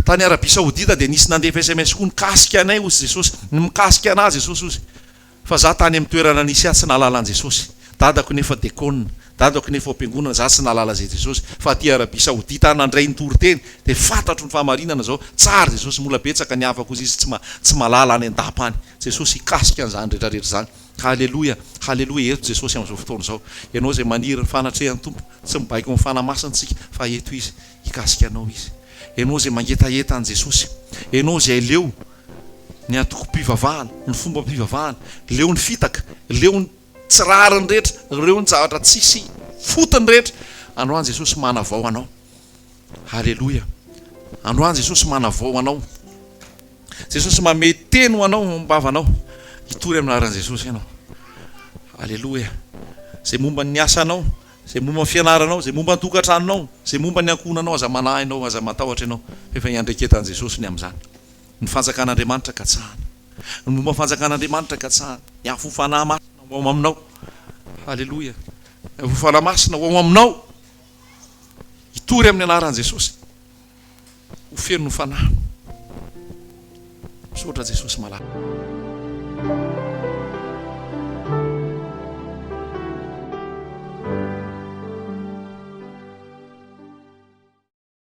Tany Arabie Saoudite dia nisy nandefa sms koa nikasika anay hozy Jesosy, ny mikasika anah Jesosy hozy. Fa za tany amin'ny toerana nisy ahy tsy nahalala an'i Jesosy. Dadako nefa dekona, dadako nefa ao am-piangonana, za tsy nahalala izay Jesosy. Fa aty Arabie Saoudite aho nandray ny toriteny dia fantatro ny fahamarinana zao, tsara Jesosy, mbola betsaka ny havako hozy izy tsy tsy mahalala any an-dapa any. Jesosy hikasika an'izany rehetra rehetra izany. Haleloia, haleloia, eto Jesosy amin'izao fotoana izao. Ianao izay maniry ny fanatrehan'ny Tompo, tsy mibaiko ny Fanahy Masina isika, fa eto Izy, hikasika anao Izy. Ianao izay mangetaheta an'i Jesosy, ianao izay leo ny antokom-pivavahana, ny fombam-pivavahana, leo ny fitaka, leo ny tsy rariny rehetra, leo ny zavatra tsisy fotony rehetra, androany Jesosy manavao anao. Haleloia. Androany Jesosy manavao anao. Jesosy mamehy teny ho anao ao am-bavanao. Hitory amin'ny anaran'i Jesosy ianao. Aleloia. Izay momba ny asanao, izay momba ny fianaranao, izay momba ny tokantranonao, izay momba ny ankohonanao, aza manahy ianao, aza matahotra ianao, fa efa iandraiketan'i Jesosy ny amin'izany. Ny fanjakan'Andriamanitra katsahana. Ny momba ny fanjakan'Andriamanitra katsahana. Ny afo fanahy masina ho ao aminao. Aleloia. Ny afo fanahy masina ho ao aminao. Hitory amin'ny anaran'i Jesosy. Ho feno ny fanahy. Misaotra Jesosy malala.